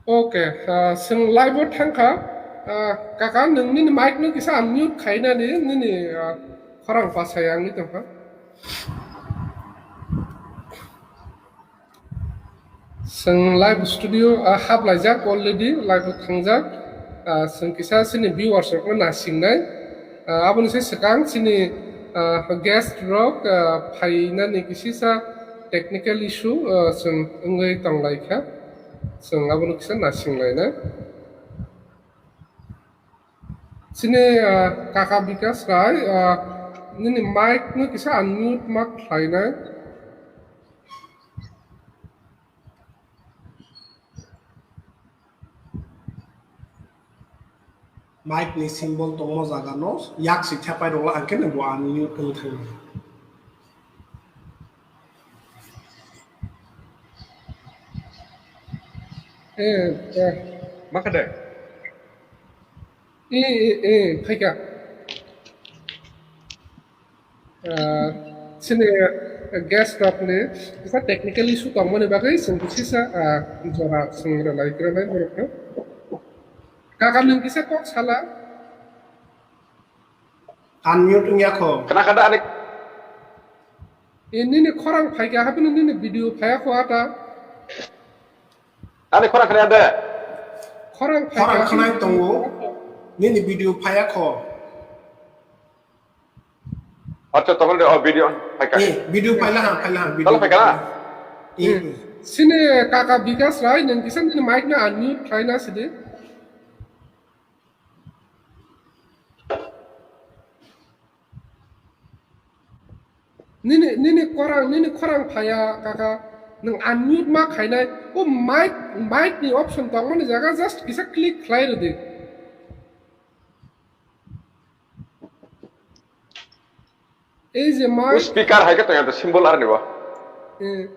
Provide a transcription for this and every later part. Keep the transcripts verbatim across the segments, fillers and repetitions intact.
Okay, ah, chwng live o thangkha. Ah, kaka, nwng nini mic no kisa unmute khainani, nini, ah, khorang pasai ang ni tongkha. Chwng live studio, ah, hap laijak already, live o thangjak. Ah, chwng kisa chini viewers rok no nasingnai. Ah, aboni se swkang chini, ah, guest rok, ah, phainani kisisa technical issue, ah, chwng wngwi tonglaikha. Chwng abono kisa nasinglainai. Chini, ah, kaka Bikas Rai, ah, nini mic no kisa unmute ma khlainai. Mic ni symbol tongmo jaga no yak si thepai rwla, hwnkhe nw bo unmute wng thangwi. Eh, eh. Ma kha de? Eh, eh, eh, phaikha. Ah, chini guest rokni kisa technical issue tongmani bagwi chwng kisisa, ah, jora chwng rwlai rwnai borokno. Kaka nwng kisa kok sala. Unmute wngya kho. Khna kha da ani. Eh, nini khorang phaikha, haphino nini video phaiya kho ata. Ani khorang khna de. Khorang phaikha, khorang khnai tongo. Nini video phaiya kho. Acha, tokon de, oh, video on, phaikha. Eh, video phaila ha, phaila ha, video. Talo phaikha na? Eh. Hmm. Sini kaka Bikas Rai, nwng kisa nini mic no unmute khlaina sidi. Nini, nini khorang, nini khorang phaiya, kaka, nwng unmute ma khainai, o mic, mic ni option tongmani jaga just kisa click khlai rwdi. Ei je mic. O speaker hai khe tongya, symbol arni bo. Eh.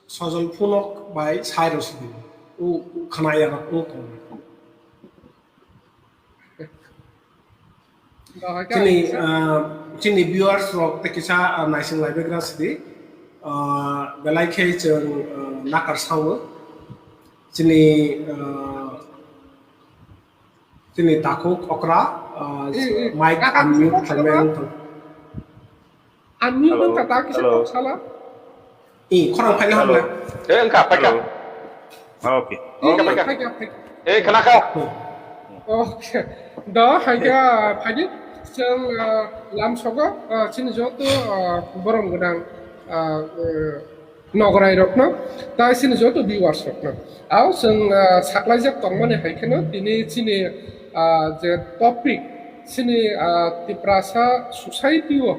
Sojol phunok bai sai rw sidi. O, o khnaya rok o tong. Chini, ah, chini viewers rok tei kisa, ah, naising lai bagra sidi. Ah, belai khe chwng, ah, nakar sawo. Chini, ah, chini takhuk okra, ah, eh, eh, mic unmute khlaimani wng thang. Unmute wng kha ta kisa kok sala. I, khorang phaila hamla. Eh, wng kha, phaikha. Hello. Okay. Wng kha, phaikha. Phaikha, phaikha. Eh, khna kha. Okay. Do, phaikha, phaidi. Chwng, ah, lamsogo, ah, chini joto, ah, borom gwnang, ah, eh, nograi rokno, tai chini joto viewers rokno. Ao chwng, ah, saklaijak tongmani hai kheno tini chini, ah, je topic, chini, ah, Tiprasa society o,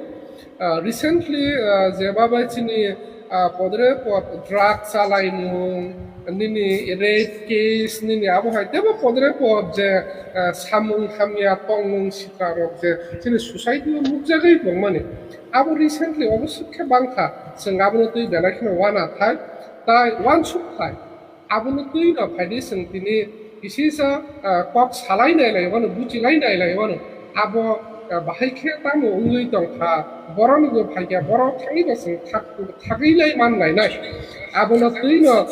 ah, recently, ah, jeba bai chini, ah, podre pod drug chalaimung, nini rape case, nini abo hai tebo podre pod je, ah, samung hamya tongmung sitra rok je chini society o nukjagwi tongmani. Abo recently obo sukhe bangkha, chwng abono twi belai kheno uanathai, tai uansukthai. Abono twi no phaidi chwng tini kisisa, ah, kok salai nailai wano, buchilai nailai wano. Abo, ah, bahai khe tamo wngwi tongkha, borok ni bo phaikha, borok thangwi bo chwng thak-, thagwi lai man lainai. Abono twi no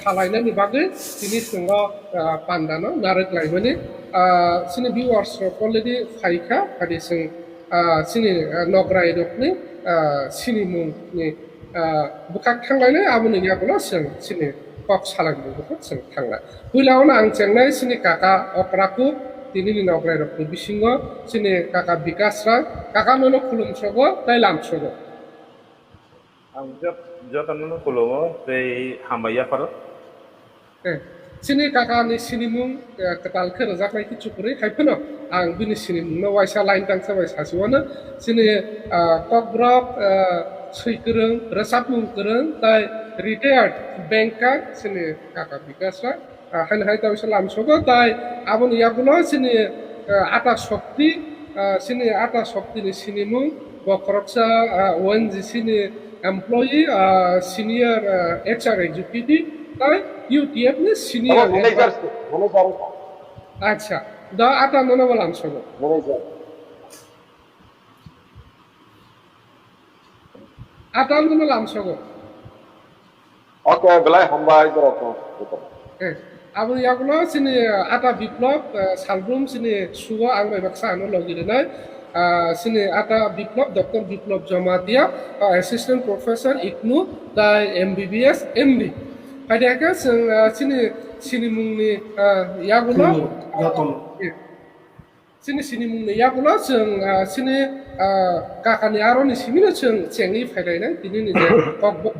salainani bagwi tini chwng o, ah, panda no narwk laimani. Ah, chini viewers rok already phaikha, phaidi chwng, ah, chini, ah, nograi rokni, ah, sinimung ni ah, bwkhak thanglainai, aboni yagulo chwng chini kok salaimung bwkhak chwng thangnai. Puila ono ang chengnai chini kaka Okra Kuk, tini ni nograi rokni bisingo chini kaka Bikas Rai, kaka nono khulumsogo tei lamsogo. Ang jot-, jotono no khulumo tei hambai yapharo. Eh, chini kaka ni sinimung, eh, kwtal khe rwjaknai khe chukwrwi, hai phano ang bini sinimung no waisa line tangsa bai sasi wano. Chini, ah, kokborok, ah, swi kwrwng, rwchapmung kwrwng, tai retired banker chini kaka Bikas Rai. Ah, haino hai ta bisa lamsogo, tai aboni yagulo chini, ah, Ata Shakti, ah, chini Ata Shakti ni sinimung, bo khoroksa, ah, O N G C ni employee, ah, senior, ah, H R executive, tai U T F ni senior Manager, manager. Acha, da ata nono bo lamsogo. Manager. Ata nono lamsogo. Okay, belai hambai borok no. Eh, Aboni yagulo chini Ata Biplop, ah, Salbrum chini sugo ang bai baksa ano logi rinai. Ah, chini Ata Biplop, Doctor Biplop Jamatia, ah, Assistant Professor, ignu, tai M B B S, M D. Hai de khe chwng, ah, chini, chini mungni, ah, yagulo. Jotono. Chini sinimungni yagulo chwng, ah, chini, ah, kakani aroni simino chwng chengwi phailainai, tinini je kokbo-,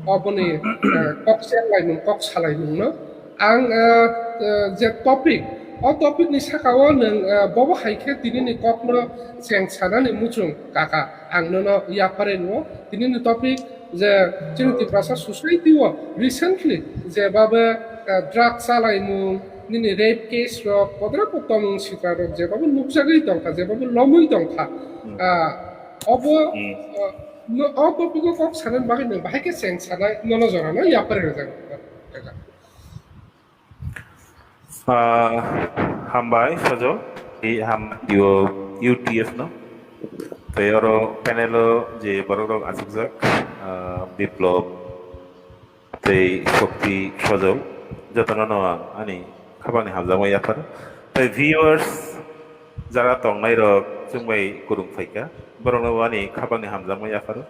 oboni, ah, kok chenglaimung, kok salaimungno. Ang, ah, ah, je topic, o topicni sakao nwng, ah, bobo hai khe tinini kokno cheng sanani muchung kaka ang nono yapharwi nw-, tinini topic je chini Tiprasa society o recently je babe, ah, drug chalaimung, nini rape case rok, kodra ko tongmung sitra rok je babe nukjagwi tongkha, je babe lomwi tongkha. Hmm. Ah, obo, Hmm. ah, no, o topic o kok sanani bagwi nwng bahai khe cheng sanai nono jorano yapharwi rwjak. Ah, hambai, Sajol. I ham, dio U T F no. Tei oro panel o je borok rok achukjak, ah, Biplop tei Shokti, Sajol. Jotono no ang ani khabangni hamjakma yaphar. Tei viewers jara tongnai rok chwngbai kwrwng phaikha. Borokno bo ani khabangni hamjakma yaphar.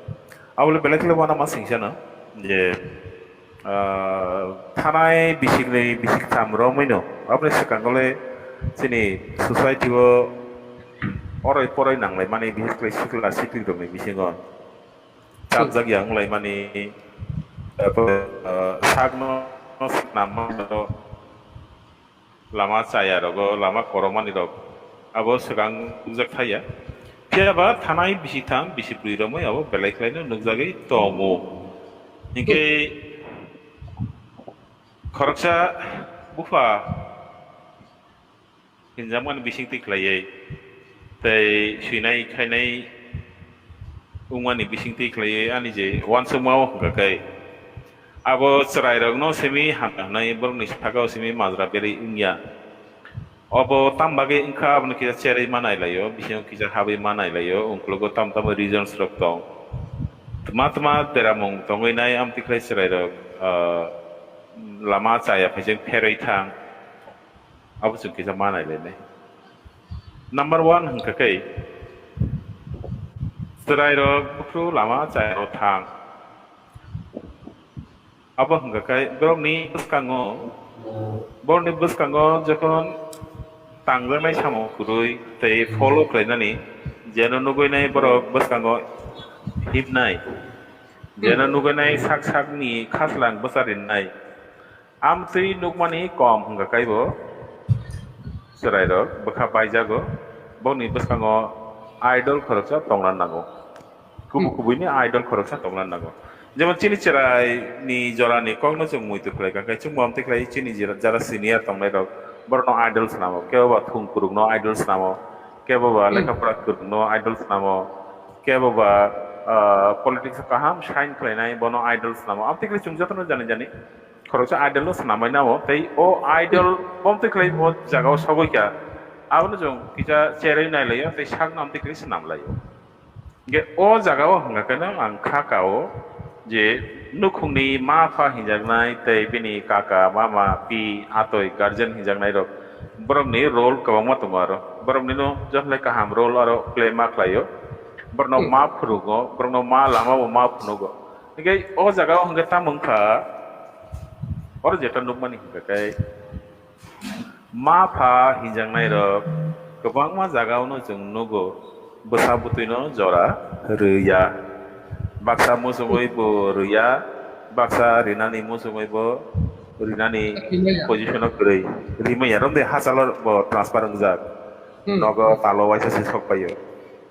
Abole belai kheno uanama singsa no je Ah, thanai bisikni bisiktham romwino, aboni swkango le chini society o oroi poroi nanglaimani, bises khlai sikla sikli rokni bisingo chapjak ya wnglaimani, tapo, ah, sakno, sakno lama chaya rogo, lama koromani rok abo swkang nukjak thaya. Phiya ba thanai bisi tham, bisi bwrwi romwi abo belai khlaino nukjagwi tongo. Hinkhe khoroksa bupha hinjakmani bisingtwi khlaiwi tei swinai khainai wngmani bisingtwi khlaiwi ani je uansukma o hwnkha khe, abo chwrairokno simi hamya hwnwi borokni sakao simi majra berwi wngya. Obo tamo bagwi wngkha, abono kisa cherwi ma nailaio, bisingo kisa habwi ma nailaio, ungkulugo tamo tamo reasons rok tong. Tma tma deramung tongwi nai, amtwi khlai chwrairok, ah, lama chaya phaijak pherwi thang. Abo chwng kisa ma nailainai. Number one hwnkha khe, chwrairok buphuru lama chayao thang. Abo hwnkha khe borokni bwskango, borokni bwskango jokhon tangjaknai samung kwrwi tei follow khlainani, jeno nugwinai borok bwskango himnai, jeno nugwinai sak sakni khaslang bwsa rinai. Amtwi nukmani kom hwnkha khe bo chwrairok bwkha paijago, boni bwskango idol khoroksa tongna nango. Kubu Hmm. kubuini idol khoroksa tongna nango. Jemon chini chwraini jorani kokno chwng muitu khlai kha, khe chwng bo amtwi khlai chini jera, jara senior tongnai rok, borokno idol swnamo, kebo ba thung kwrwngno idol swnamo, kebo ba Hmm. lekha pora kwrwngno idol swnamo, kebo ba, ah, politics o kaham sign khlainai bono idol swnamo. Amtwi khlai chwng jotono jani jani khoroksa idol no swnamwi namo, tei o idol bomtwi khlai o jagao sogwi kha, abono chwng kisa cherwi nailaio tei sakno amtwi khlai swnamlaio. Hingke o jagao hwnka khe no ang kha kao je nukhungni ma pha hinjaknai tei bini kaka, mama, pi, atoi, guardian hinjaknai rok, borokni role kwbangma tongo aro. Borokni no joto le kaham role aro play ma khlaio. Borokno Hmm. ma phurungo, borokno ma lama bo ma phunugo. Hingke o jagao hingke tamo wngkha, oro jeto nukmani hingka khe ma pha hinjaknai rok kwbangma jagao no chwng nugo, bwsa bwtwi no jora rwya, baksa muchungwi bo rwya, baksa rinani muchungwi bo rinani Rimaya. Position o kwrwi, rimaya romde hachalo bo transfer wngjak, Hmm. nogo talo waisa se sok paio.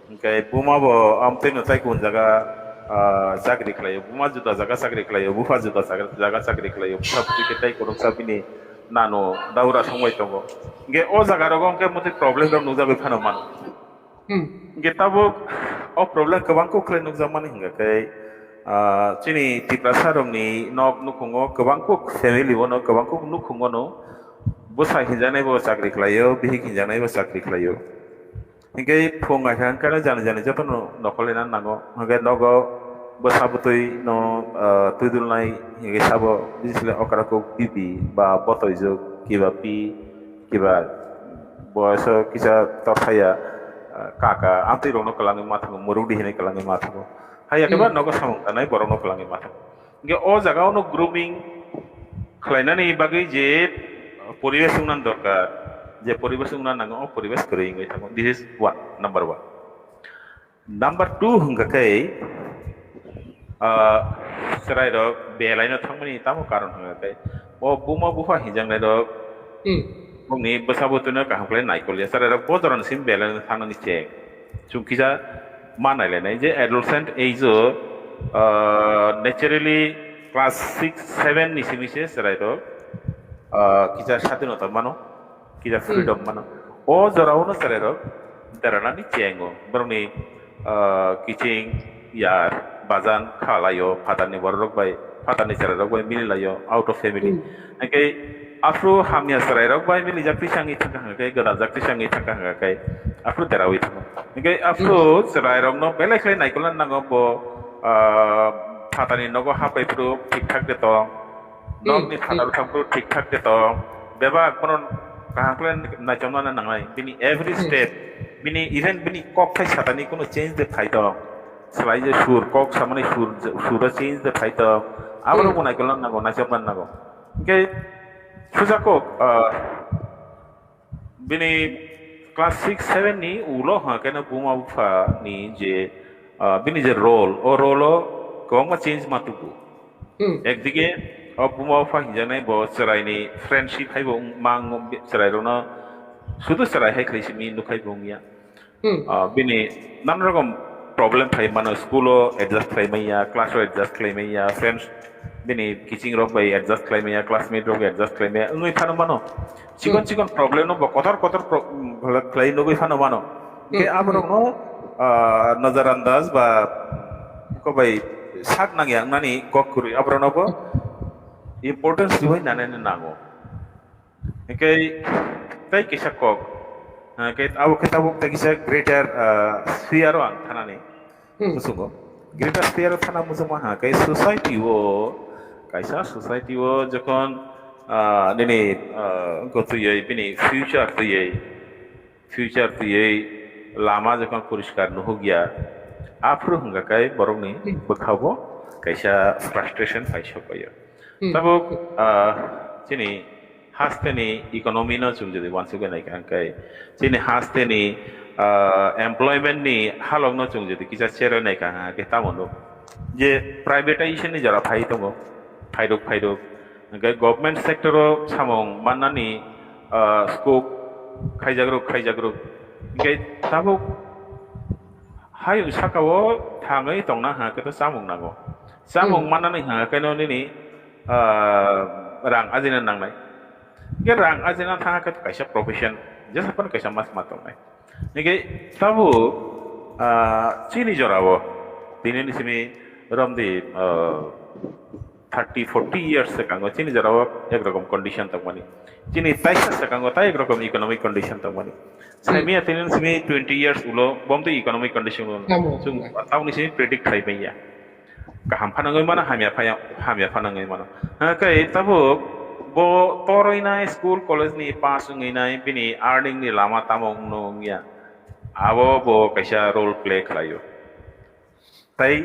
Hingke buma bo amtwi no tai kun jaga, ah, chakri khlaio, buma juda jaga chakri khlaio, bupha juda jaga, jaga chakri khlaio, bupha bwtwi khe tai koroksa bini nano daura songbai tongo. Hingke o jaga rogo hingke motwi problem rok nukjagwi phano mano. Hmm. Hingke tabuk o problem kwbang kuk khlai nukjakmani hingka khe, ah, chini Tiprasa rokni nok nukhungo kwbang kuk family o no kwbang kuk nukhungo no bwsa hinjaknai bo chakri khlaio, bihik hinjaknai bo chakri khlaio. Hingke phung aikha hingke jani jani jotono nokol rina nango. Hingke nogo Bwsa bwtwi no, ah, twidulnai hingke sabo, bisle okra kok bibi ba botoi jok kiba pi kiba boyoso kisa torsaya, ah, kaka amtwi rokno kwlangwi ma thango, muruk di hinwi kwlangwi ma thango. Haiya khe ba Hmm. nogo samung tanai borokno kwlangwi ma thango. Hingke o jaga o no grooming khlainani bagwi je poribesh wngna dorkar, je poribesh wngna nango, o poribesh kwrwi wngwi thango. This is one, number one. Number two hwnkha khe, ah, chwrairok belaino thangmani tamo karon hwnkha khe, o buma bupha hinjaknairok Hmm. bongni bwsa bwtwino kaham khlai naikol ya. Chwrairok bo jorani simi belaino thangnani cheng. Chwng kisa ma nailainai je adolescent age o, ah, naturally class six, seven ni simi se chwrairok, ah, kisa sadinota mano. Kisa Hmm. freedom mano. O jorao no chwrairok beranani chengo. Borokni, ah, kiching, yar, bajan kha laio, phatarni bororok bai, phatarni chwrairok bai mili laio, out of family. Hmm. Hingke aphuru hamya chwrairok bai milijak tisangwi thangkha hingkhe, gwnajak tisangwi thangkha hingkhe, aphuru derawi thango. Hingke aphuru Hmm. chwrairokno belai khlai naikolna nango bo, ah, phatarni nogo hapai phuru thik thak de tong. Nokni Hmm, phatar hmm. thangphuru thik thak de tong. Bebak bono kaham khlai naichamna nangnai. Bini every Hmm. step, bini even bini kok thai satani kuno change de phai tong. Swlai je sur, kok samani sur, suro change de phai tong. Abono Hmm. bo naikolna nango, naichamna nango. Hingke suja kok, ah, Bini class six, seven ni ulo ha keno buma bupha ni je, ah, bini je role, o role o kwbangma change ma tubu. Hmm. Ekdige o buma bupha hinjaknai bo chwraini friendship hai bo wng-, ma wng-, chwrairokno sudu chwrai hai khlai simi nukhai bo wngya. Hmm. Ah, bini nana rokom problem phai mano, school o adjust khlai maya, class o adjust khlai maya, friends bini kiching rok bai adjust khlai maya, classmate rok bai adjust khlai maya, wngwi phano mano. Chikon Hmm. chikon problem no bo kotor kotor pro-, mm, khlai nugwi phano mano. Hingke Hmm. aborok no, ah, nazar andaz ba ko bai sak nangya wngnani kok kwrwi aborok no bo Hmm. importance rwui nanai nango. Hingke tei kisa kok, ah, ke abo khe tabuk tei kisa greater, ah, sphere o ang thanani Hmm. muchungo. Greater sphere o thana muchungma ha khe society o, kaisa society o jokhon, ah, nini, ah, gotuyoi bini future tuyoi, future tuyoi lama jokhon poriskar nuhukya, aphuru hwnkha khe borokni Hmm. bwkhao kaisa frustration phai sokbaio. Hmm. Tabuk, ah, chini hasteni economy no chwng jodi uansugwi naikha hwnkhe, chini hasteni, ah, employment ni halok no chwng jodi kisa cherwi naikha hwnkhe tamo nuk je privatization ni jora phai tongo, phairuk phairuk. Hwnkhe government sector o samung mannani, ah, scope khaijakrok khaijakrok. Hwnkhe tabuk hayung saka o thangwi tongna hwnkhe to chamung nango. Chamung Hmm. mannani hwnkhe no nini, ah, rang ajina nangnai. Hwnkhe rang ajina thangkhe kaisa profession, jesa phano kaisa mas ma tongnai. Hwnkhe tabuk, ah, chini jorao tini ni simi romdi, ah, thirty, forty years swkango chini jorao ek rokom condition tongmani. Chini taisa swkango tai ek rokom economic condition tongmani. Hmm. Saimia tini simi twenty years ulo bomdi economic condition ulo. Tamo. Chwng tamoni simi predict khai manya. Kaham phano wngwi mano, hamya phaya, hamya phano wngwi mano. Hwnkhe tabuk bo torwi nai school college ni pass wngwi nai bini earning ni lama tamo wngno wngya. Abo bo kaisa role play khlaio. Tai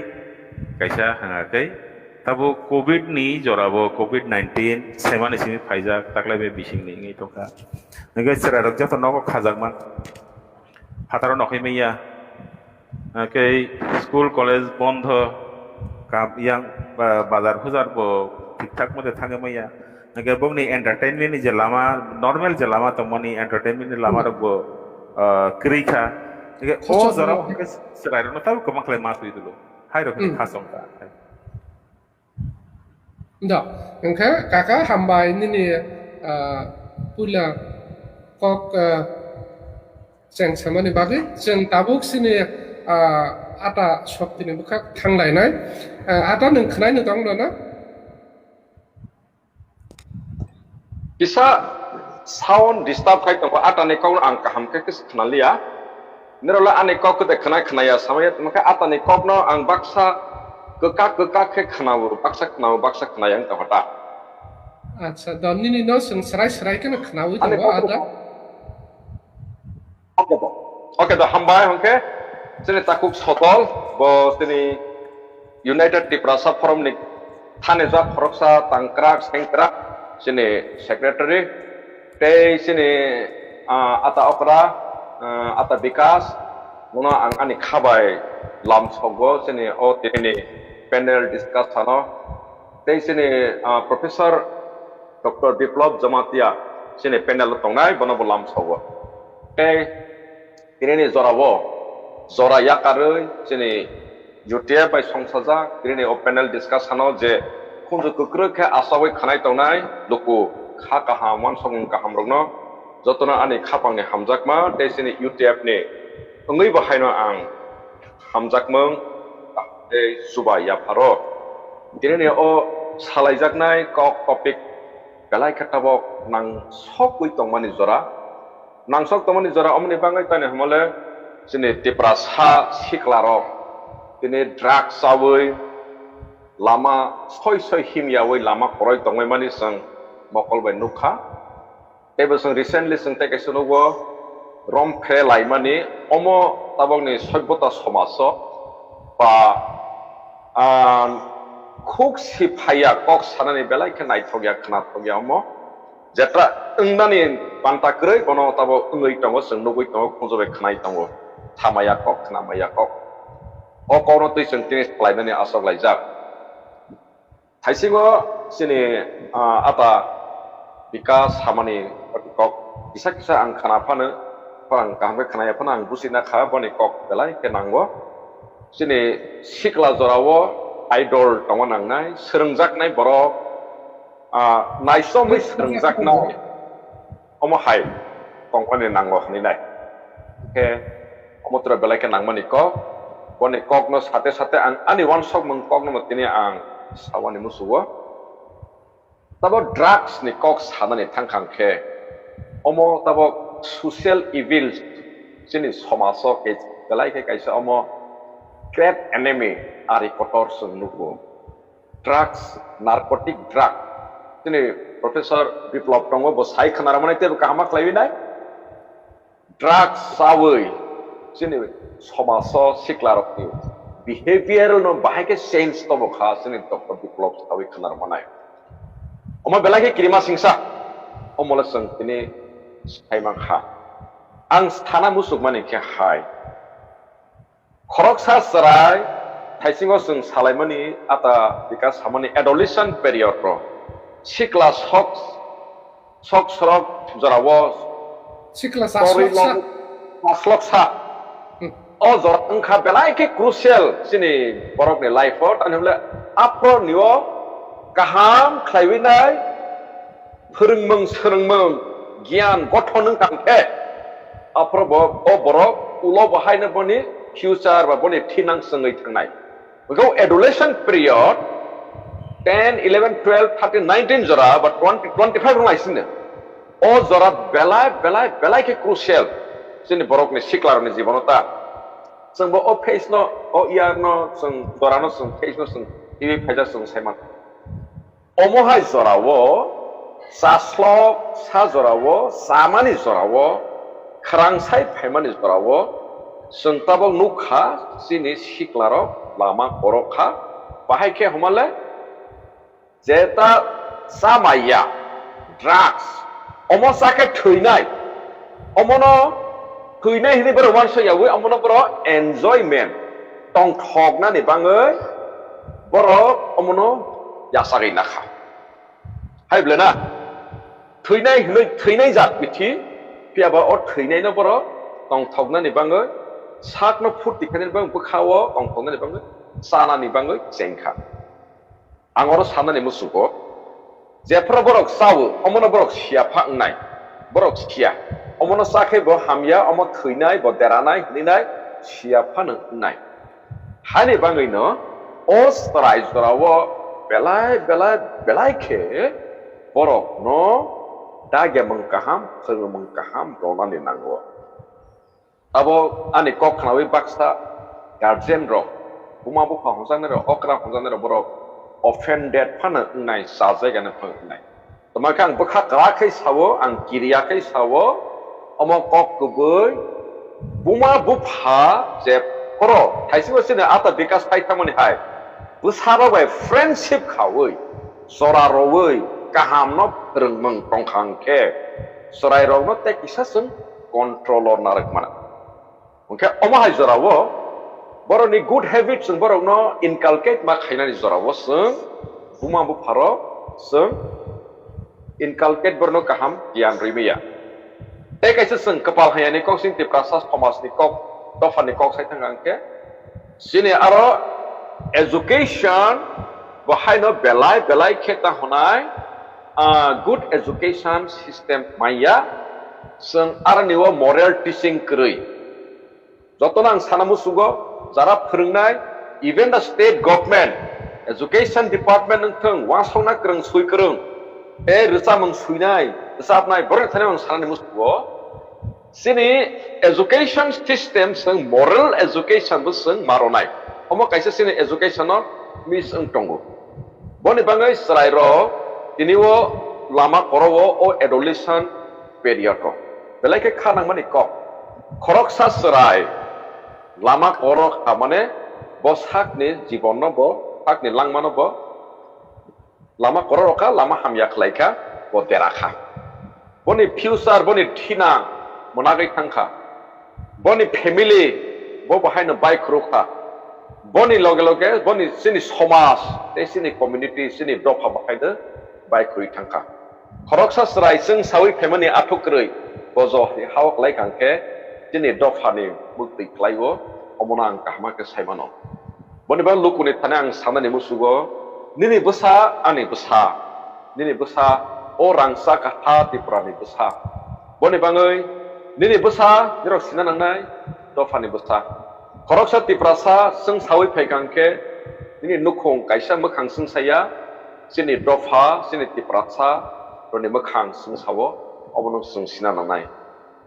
kaisa hwnga khe tabuk covid ni jora bo covid nineteen semani simi phaijak taklai bai bising ni wngwi tongkha. Hwnkhe chwrai rok joto nogo khajakma phataro nokhai manya. Hwnkhe school college bondho, kam yang, ba-, bazar hujar bo thik thak mode thangwi manya. Hwnkhe bongni entertainment ni je lama, normal je lama tongmani entertainment ni lama rok bo, ah, kwrwi kha. Hwnkhe o jora o hwnkhe chwrai rokno tabuk kwbang khlai ma twi dulu. Hai rok hwnkhe khasong kha. Da, hwnkhe kaka hambai nini, ah, puila kok, ah, cheng samani bagwi chwng tabuk sini, ah, ata soktini bwkhak thanglainai. Ah, ata nwng khwnaino tongno na? Kisa sound disturb khai tongo, atani kokno ang kaham khe kisa khwnaliya. Nirole ani kok khe khwnai khwnaya samaya, tongkhe atani kokno ang baksa kwkak kwkak khe khwnao, baksa khwnao, baksa khwnaya wng tongkha ta. Acha, do nini no chwng srai srai kheno khwnawi tongo, ada. Okay, do. Okay, do, hambai, hwnkhe chini takhuk sotol, bo chini United Tiprasa Forum ni thanijak khoroksa tangkrak sengkrak chini secretary, tei chini, ah, ata okra, ah, ata Bikas, bono ang ani kha bai lamsogo chini o tini panel discussion o, tei chini, ah, Professor Doctor Biplab Jamatia chini panel o tongnai, bono bo lamsogo. Tei tinini jorao jora yakarwi chini U T F bai songsajak tinini o panel discussion o je khunju kwkrwi khe achawi khwnai tongnai luku kha kaham, uansukmung kaham rokno jotono ani khapangni hamjakma tei chini U T F ni wngwi bo haino ang hamjakmung tei chuba yapharo. Tinini o salaijaknai kok topic belai khe tabok nangsokwi tongmani jora. Nangsok tongmani jora omoni bagwi tani hwnmale chini Tiprasa siklarok tini drugs chawi lama soi soi himyawi lama kwrwi tongwi mani chwng mokol bai nukha. Teibo chwng recently chwng tei kaisa nugo rom phe laimani omo tabokni soibota somajo ba, ah, khuk si phaiya kok sanani belai khe naithokya khwnathokya omo. Jetra wngnani panta kwrwi bono tabok wngwi tongo, chwng nugwi tongo, khunju bai khwnai tongo. Thamaya kok, khwnamaya kok. O kokno twi chwng tini salainani aswk laijak. Thaisingo chini, ah, ata Bikas samani kok kisa kisa ang khwna phano, phano ang kaham khe khwnaya phano ang buchina kha, boni kok belai khe nango. Chini sikla jorao idol tongna nangnai, swrwngjaknai borok, ah, naisomwi swrwngjaknai, omo hai tongmani nango hwnwi nai. Khe omo tura belai khe nangmani kok, boni kokno sate sate ang ani uansukmung kokno tini ang sawani musugo. Tabok drugs ni kok sanani thangkha khe, omo tabok social evil chini somajo khe belai khe kaisa omo great enemy ari kotor chwng nugo. Drugs, narcotic drug. Chini Professor Biplab tongo, bo sai khwna rwmani teibo kaham ma khlaiwi nai. Drugs chawi chini somajo siklarokni behavior no bahai khe change tobo kha chini Doctor Biplab sawi khwna rwmani. Omo belai khe kirima singsa, omo le chwng tini sai mankha. Ang sana muchukmani khe hai. Khoroksa chwrai thaisingo chwng salaimani ata Bikas samani adolescent period ro sikla sok, sok sorok jorao sikla torwi chasloksa. Log-, chasloksa. Hmm. O jora wngkha belai khe crucial chini borokni life o, tani hwnle aphro nio kaham khlaiwi nai, phwrwngmung swrwngmung giyan gothon wng tang khe, aphuru bo, bo borok ulo bo haino boni future ba boni thinang swngwi thangnai. Hwnkhe o adolescent period, ten, eleven, twelve, thirteen, nineteen jora ba twenty, twenty-five wng laisingno. O jora belai, belai, belai khe crucial chini borokni siklarokni jibono ta. Chwngbo o phase no, o year no, chwng jorano chwng phase no chwng twiwi phaijak chwng saiman. Omo hai jorao, chaslok sa jorao, chamani jorao, khwrang sai phaimani jorao, chwng tabok nukha chini siklarok lama korokha, bahai khe hwnmale jeta chamaiya, drugs, omo chakhe thwinai, omono thwinai hinwi borok uansukyawi, omono borok enjoyment, tongthoknani bangwi borok omono yachagwi nakha. Hai ble na? Thwinai hinwi, thwinai jat bithi, phiyaba o thwinaino borok tongthoknani bangwi, sakno phurti khainani bangwi, bwkhao tongthoknani bangwi, chanani bangwi chengkha. Ang oro sanani musugo, jephru borok chawo, omono borok siya pha wngnai, borok siya. Omono chakhe bo hamya, omo thwinai, bo deranai, hwnwi nai, siya phano wngnai. Haini bangwino o chwrai jorao belai, belai, belai khe borokno dagyamung kaham, phwrwngmung kaham ronani nango. Abo ani kok khnawi baksa guardian rok, Buma bupha hwnjaknai rok, okra hwnjaknai rok, borok offended phano wngnai, chajakya phano wngnai. Tamo khe ang bwkha kwrak khe sao, ang kiriya khe sao, omo kok kwbwi buma bupha je phoro thaisibo chini ata bikas phai thangmani hai bwsarok bai friendship khaui, chora roui, kahamno phwrwngmung tongkha hwnkhe chwrairokno tei kisa chwng control o narwk mano. Hwnkhe omo hai jorao borokni good habit chwng borokno inculcate ma khainani jorao chwng buma bupharo chwng inculcate borokno kaham giyan rwi maya. Tei kaisa chwng kwpal hamyani kok sing Tiprasa somajni kok dophani kok sai thangkha hwnkhe chini aro education bo haino belai belai khe ta hwnai, ah, good education system manya chwng aroni o moral teaching kwrwi. Jotono ang sana musugo, jara phwrwngnai, even the state government, education department wngthwng, uansukna kwrwng, sui kwrwng, tei rwchapmung suinai, rwchapnai, borokni thani ang sanani musugo. Chini education system chwng moral education bo chwng maronai. Omo kaisa chini education o miss wng tongo. Boni bagwi chwrairok tini o lama koro o, o adolescent period o belai khe kha nangmani kok. Khoroksa chwrai lama koro kha mane bo sakni jibon no bo, sakni langma no bo lama koro rokha, lama hamya khlai kha, bo dera kha. Boni future, boni thina mwnagwi thang kha. Boni family bo bo haino bai khuruk kha. Boni loge loge boni chini somaj tei chini community, chini dopha bo haino bai khurui thang kha. Khoroksa chwrai chwng saui phaimani athuk kwrwi bojo hao klai kha hwnkhe chini dophani muktwi khlai-o, omono ang kaham khe sai mano. Boni bagwi lukuni thani ang sanani musugo, nini bwsa ani bwsa, nini bwsa o rangchak ha Tripurani bwsa. Boni bagwi nini bwsa nirok sina nangnai dophani bwsa. Khoroksa Tiprasa chwng saui phaikha hwnkhe nini nukhung kaisa mwkhang chwng saya, chini dopha, chini Tiprasa rokni mwkhang chwng sao, obono chwng sina nangnai.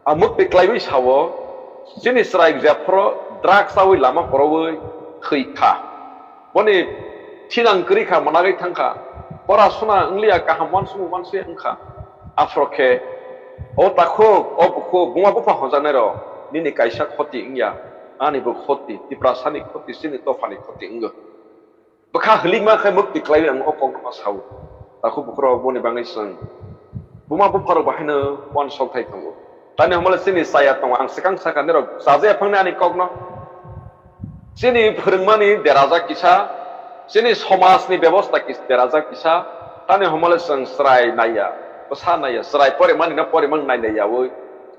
Ang mwktwi klaiwi sao, chini chwrai jephuru drugs chaui lama koroui thwi kha. Boni thinang kwrwi kha, mwnagwi thang kha. Pora suna wngliya, kaham uansukmung uansukya wng kha. Aphuru khe o takhuk, o bukhuk, buma bupha hwnjaknairok, nini kaisa khoti wngya, anibo khoti, Tiprasani khoti, chini dophani khoti wngo. Bwkha hlikma khe mwktwi klaiwi ang o kokno ma sao. Takhuk bukhurok boni bagwi chwng buma bupharok bo haino uansuk thai tongo. Tani hwnmale chini chaya tongo, ang swkang sakha nirok chajaya phangni ani kokno. Chini phwrwngmani derajak kisa, chini somajni bebosta kis-, derajak kisa, tani hwnmale chwng chwrai naiya, bwsa naiya, chwrai porimani no porimang nai naiyaui,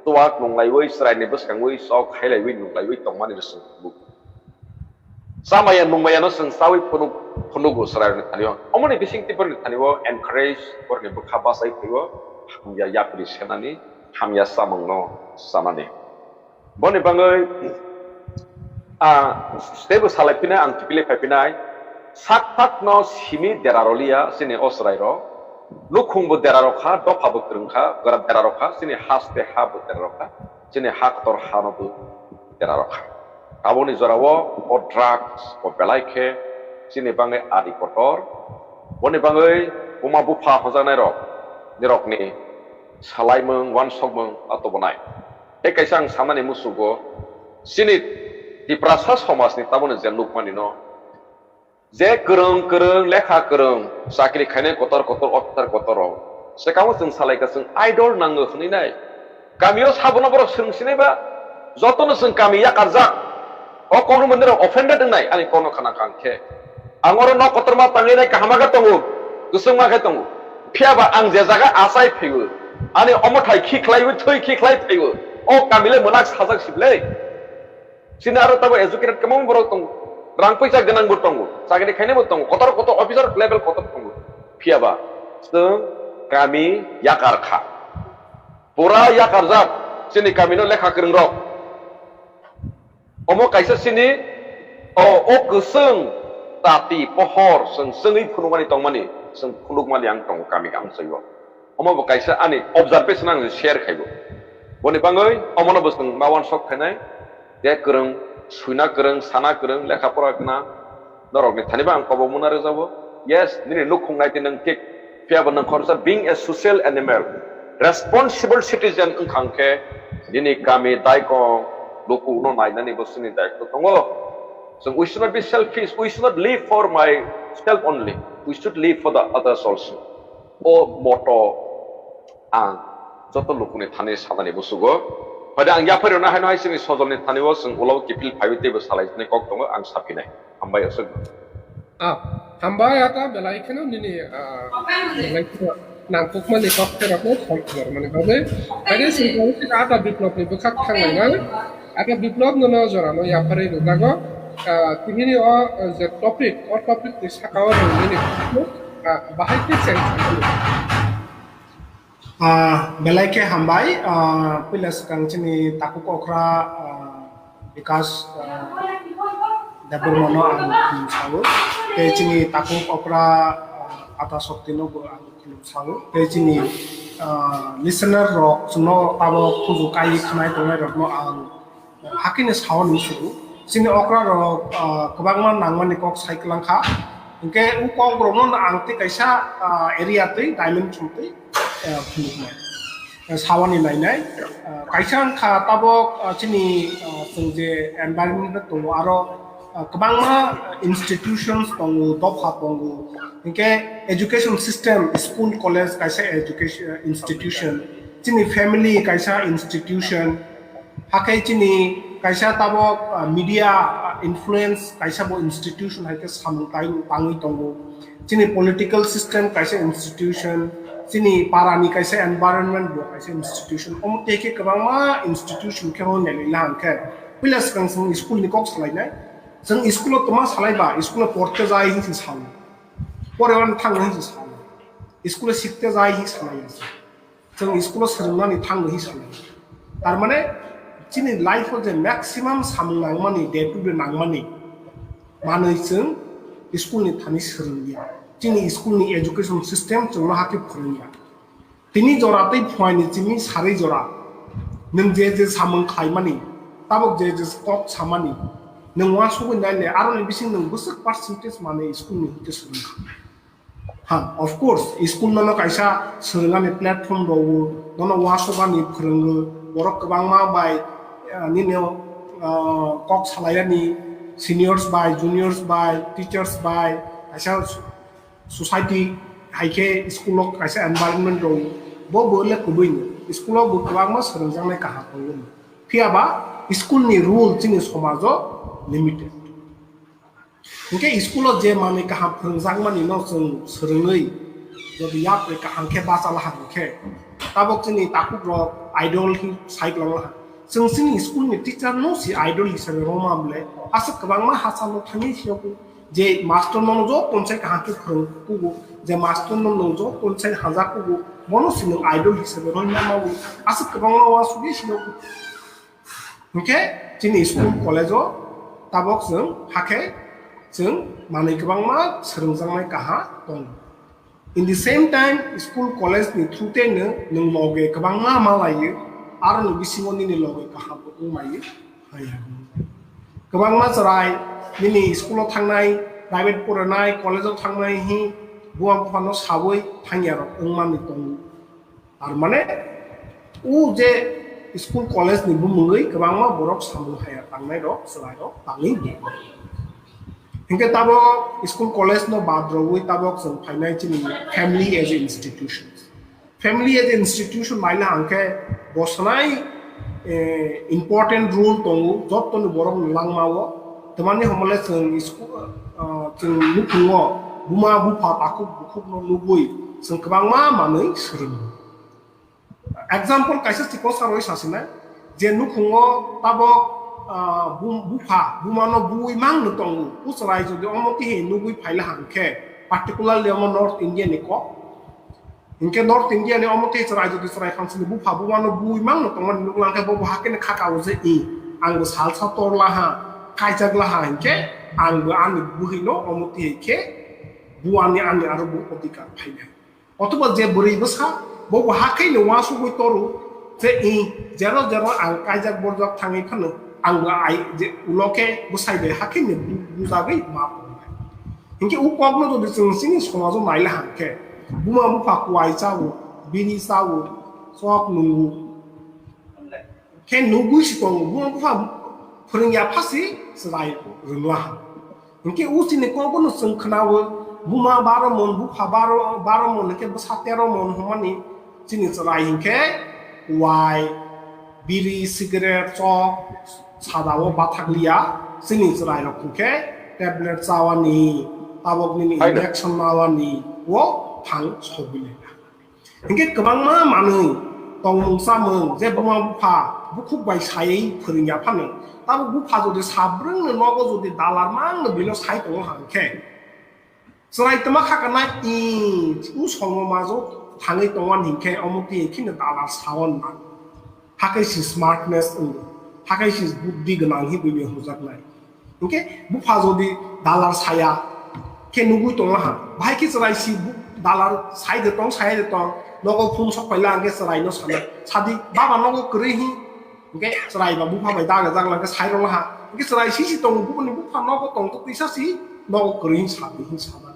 chuwak nunglaiwi, chwraini bwskangwi chok hailaiwi nunglaiwi tongmani no chwng phunuk. Chamaya nungmaya no chwng chaui phunuk, phunugo chwrairokni thani-o. Omoni bising tei borokni thani-o encourage, borokni bwkha bachai phai-o, hamya yapri senani, hamya chamungno chanani. Boni bagwi, ah, teibo salai phinai, ang tipilai phai phinai, sak sakno simi dera roliya chini o chwrairok. Nukhung bo dera rokha, dopha bo kwrwng kha, gora dera rokha, chini haste ha bo dera rokha, chini ha kotor ha no bo dera rokha. Aboni jorao o drugs bo belai khe chini bagwi ari kotor. Boni bagwi buma bupha hwnjaknairok, nirokni salaimung, uansukmung atobonai. Tei kaisa ang sanani musugo, chini Tiprasa somajni tabukni je nukmani no, je kwrwng kwrwng, lekha kwrwng, chakri khainai kotor kotor, officer kotor rok, swkango chwng salai kha, chwng idol nango hwnwi nai. Kamio sabono borok swrwng sinai ba, jotono chwng kami yakarjak. O kokno mwnwi rok offended wngnai, ani kokno khna kha ang khe. Ang oro nok kotorma tangwi nai kaham khe tongo, kwchwngma khe tongo. Phiya ba ang je jaga achai phaiwi, ani omo thai khi khlaiwi, thwi khi khlai phaiwi, o kami le mwnak sajak sibile. Chini aro tamo educated kwbangma borok tongo, rang puisa gwnang bo tongo, chakri khainai bo tongo, kotor kotor officer level kotor tongo. Phiya ba chwng kami yakar kha. Pura yakarjak chini kamino lekha kwrwng rok. Omo kaisa chini o, o kwchwng tati pohor chwng chwngwi phunukmani tongmani, chwng phunukmani ang tongo kami amchai o. Omo bo kaisa ani observation ang share khaibo. Boni bagwi omono bo chwng ma uansuk khainai, je kwrwng, suina kwrwng, sana kwrwng, lekha pora gwnang, Norokni thani bo ang kobo muna rwjabo. Yes, nini nukhung nai twi nwng thik. Phiya bo nwng khoroksa being a social animal, responsible citizen wngkha hwnkhe nini kami daikong luku no nainani bo chini daitw tongo. So we should not be selfish. We should not live for myself only. We should live for the others also. O moto ang joto lukuni thani sanani busugo. Phai de ang yaphairokno haino hai chini sojolni thani o chwng ulo kiphil phaiwi teibo salai sinai kok tongo ang saphinai. Hambai aswk. Ah, hambai ata belai kheno nini, ah, belai kheno nangkukmani kok terokno samsarmani bagwi. Haino chwng ata biplopni bwkhak thanglaina. Ata biplop nono jorano yapharwi rwjago. Ah, tihini o, ah, je topic, o topic ni saka o nini, ah, bahai khe cheng. Ah, belai khe hambai, ah, puila swkang chini takhuk okra, ah, Bikas, ah, Debbarmano ang khulum sao, tei chini takhuk okra, ah, Ata Shokti no bo ang khulum sao, tei chini, ah, listener rok chwngno tabo kuju kai khnai tongnai rokno ang hakhe ni sao ni sudu. Chini okra rok, ah, kwbangma nangmani kok sai kwlang kha. Hinkhe u kok rokno ang tei kaisa, ah, area twi dimension twi, ah, phunuknai. Ah, sawani nainai. Ah, kaisa wngkha tabok, ah, chini, ah, chwng je environment tongo aro, ah, kwbangma institutions tongo, dopha tongo. Hinkhe education system, school, college kaisa education institution. Chini family kaisa institution. Hakhai chini kaisa tabok, ah, media, ah, influence kaisa bo institution hai khe samung tai-, tangwi tongo. Chini political system kaisa institution, chini parani kaisa environment bo kaisa institution. Omo tei khe kwbangma institution khe hwn nai la hwn khe. Puila swkang chwng school ni kok salainai. Chwng school o tongma salaiba, school o porte jai hinwi sao. Pore wan thang hinwi sao. School o sikte jai hinwi salai. Chwng school o swrwngnani thang hinwi sanai. Tar mane chini life o je maximum samung nangmani, day to day nangmani manwi chwng school ni thani swrwngya. Chini school ni education system chwngno hakhe phwrwngya. Tini jora tei phuaini chini sari jora. Nwng je je samung khlaimani, tabok je je kok samani, nwng uansugwi naile aroni bising nwng bwswk percentage manwi school ni hwnkhe swrwngkha. Ha, of course, school nono kaisa swrwngani platform rwo, nono uansukmani phwrwngo, borok kwbangma bai, eh, nini, eh, kok salairani seniors bai, juniors bai, teachers bai, kaisa society hai khe school o kaisa environment rwo, bo bo le kubui ni. School o bo kwbangma swrwngjaknai kaham tongo. Phiya ba school ni role chini somajo limited. Hinkhe school o je manwi kaham phwrwngjakmani no chwng swrwngwi jodi yapri kaham khe bacha laha hinkhe, tabok chini takhuk rok idol hi sai kwlang laha. Chwng chini school ni teacher no si idol hisabe rwma bwle aswk kwbangma hachal no thangwi phiyokgo, je master no joto sai kaham khe phwrwng kugo, je master no no joto sai hajak kugo, bono si nwng idol hisabe rwma mawi aswk kwbangma uansugwi phiyokgo. Hinkhe chini school college o tabok chwng hakhe chwng manwi kwbangma swrwngjaknai kaha tongo. In the same time, school college ni through tei no nwng loge kwbangma malaiyo, aroni bisingo nini loge kaham bo wngmaiyo. Kwbangma chwrai nini school o thangnai, private porinai, college o thangnai hi buma buphano sawi thangya rok wngmani tongo. Tar mane, o je school college ni bumungwi kwbangma borok samung haya tangnai rok, chwrai rok tangwi di. Hinkhe tabok school college no bad rogwi tabok chwng phainai chini family as a institution. Family as a institution naila hwnkhe bo sanai, eh, important role tongo jottoni borok ni langmao. Tamani hwnmale chwng school, ah, chwng nukhungo buma bupha takhuk bukhukno nugwi chwng kwbangma manwi swrwngo. Example kaisa chikon sarwi sasinai, je nukhungo tabok, ah, bum-, bupha bumano buwi mangno tongo, o chwrai jodi omo tihini nugwi phaila hwnkhe, particularly omo North India ni kok, Hinkhe North India ni omo tei chwrai jodi chwrai phansini bupha bumano buwi mangno tongmani nuklang khe bo bo hakhe ni khaka o je i ang bo salsa tor laha, kaijak laha hinkhe ang bo ani buhino omo tei khe buani ani aro bo odhikar phainai. Othoba je bwrwi bwsa bo bo hakhe ni uansugwi toru je i jero jero ang kaijak borjak thangwi phano ang bo ai je ulo khe bwsai bai hakhe ni bu-, bujagwi ma tongnai. Hinkhe o kokno jodi chwng chini somajo naila hangkhe, buma bupha kuai chao, bini chao, chok nungo. Khe nugwi si tongo, buma bupha phwrwngya phasi chwrai rwngla ha. Hinkhe o chini kokno chwng khwnao, buma baro mon, bupha baro, baro mon, hinkhe bwsa tero mon hwnmani chini chwrai hinkhe kuai, biri, cigarette, chok, sadao bathakliya, chini chwrairok hinkhe tablet chawani, tabok nini Haino. Injection nawani, o thang sogwi laina. Hinkhe kwbangma manwi tongmung chamung je buma bupha bukhuk bai saiwi phwrwngya phano, tabok bupha jodi sabrwngno nogo jodi dalar mangno bino sai tongo hangkhe, chwrai twma kha kana i u songo majo thangwi tongwan hinkhe omo twi kheno dalar sawan man. Hakai si smartness wngo, hakai si buddhi gwnang hi bini hujaknai. Hinkhe bupha jodi dalar saya khe nugwi tongma ha, bahai khe chwrai si bu-, dalar sai de tong, sai de tong, nogo phone sok phaila hwnkhe chwraino sana, sadi baba nogo kwrwi hi, hwnkhe chwrai ba bupha bai daga jak lang khe sai rwla ha, hwnkhe chwrai si si tongo, bubuni bupha nogo tong to twisa si nogo kwrwi hi sadi hi sana.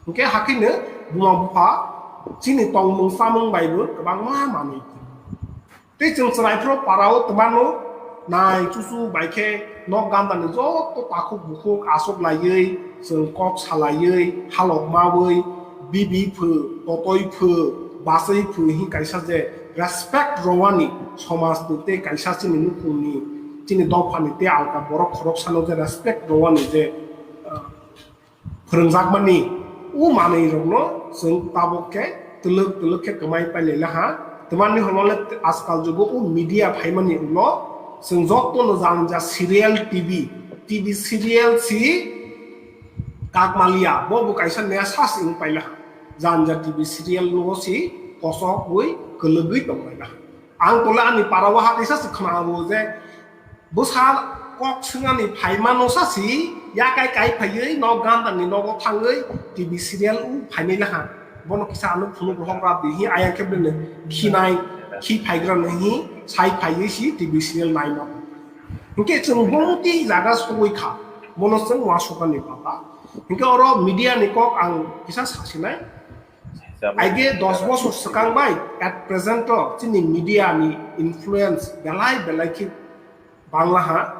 Hwnkhe hakhe no buma bupha chini tongmung chamung bai bo kwbangma manwi. Tei chwng chwrai phro parao twmano nai chuchu bai khe nok gandani joto takhuk bukhuk aswk laiwi chwng kok salaiwi halok mawi bibi phu, totoi phu, bachwi phu hi kaisa je respect rwani somajni tei kaisa chini nukhungni chini dophani tei alka borok khoroksano je respect rwani je, ah, phwrwngjakmani o manwirokno chwng tabuk khe twlwk twlwk khe kwmai pailai laha. Twmani hwnmale ajkal jugo o media phaimani ulo chwng jotono jani ja serial T V, T V serial si kakmaliya, bo bo kaisa nesha si wng pailaha. Jani ja T V serial no si kosokwi kwlwgwi tonglaina. Ang tole ani para o ha kaisa se khna o je bwsa kok swngani phaimano sa si yakai kai phaiwi nok gandani nogo thangwi T V serial o phainai laha. Bono kisa ano phunuk rohok rab di hi ayang khe bini khinai khi phaigrani hi sai phaiwi si T V serial naima. Hinkhe chwng bono tei jaga sogwi kha. Bono chwng uansukani pata. Hinkhe oro media ni kok ang kisa sasinai. Aige dos bosor swkang bai at present o chini media ni influence belai belai khe bangla ha.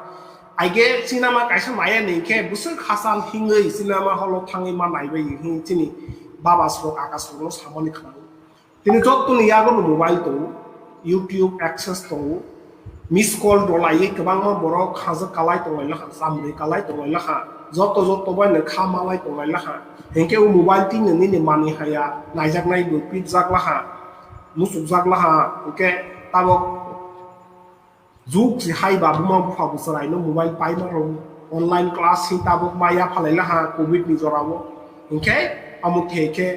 Aige cinema kaisa naya ni khe bwswk hachal hingwi cinema hall o thangwi ma naibai hi chini baba srok aka srok no samani khna. Tini joto ni yago no mobile tongo, YouTube access tongo, miss call rwlaiwi kwbangma borok hajak kalai tonglai laha, chamri kalai tonglai laha, joto joto bai no kha malai tonglai laha. Hinkhe o mobile twi no nini manwi haya naijaknai bo pitjak laha, muchukjak laha, hinkhe tabok juk si hai ba buma bupha bo chwrai no mobile paima rw online class hi tabok ma ya phalai laha covid ni jora o. Hinkhe amo khe khe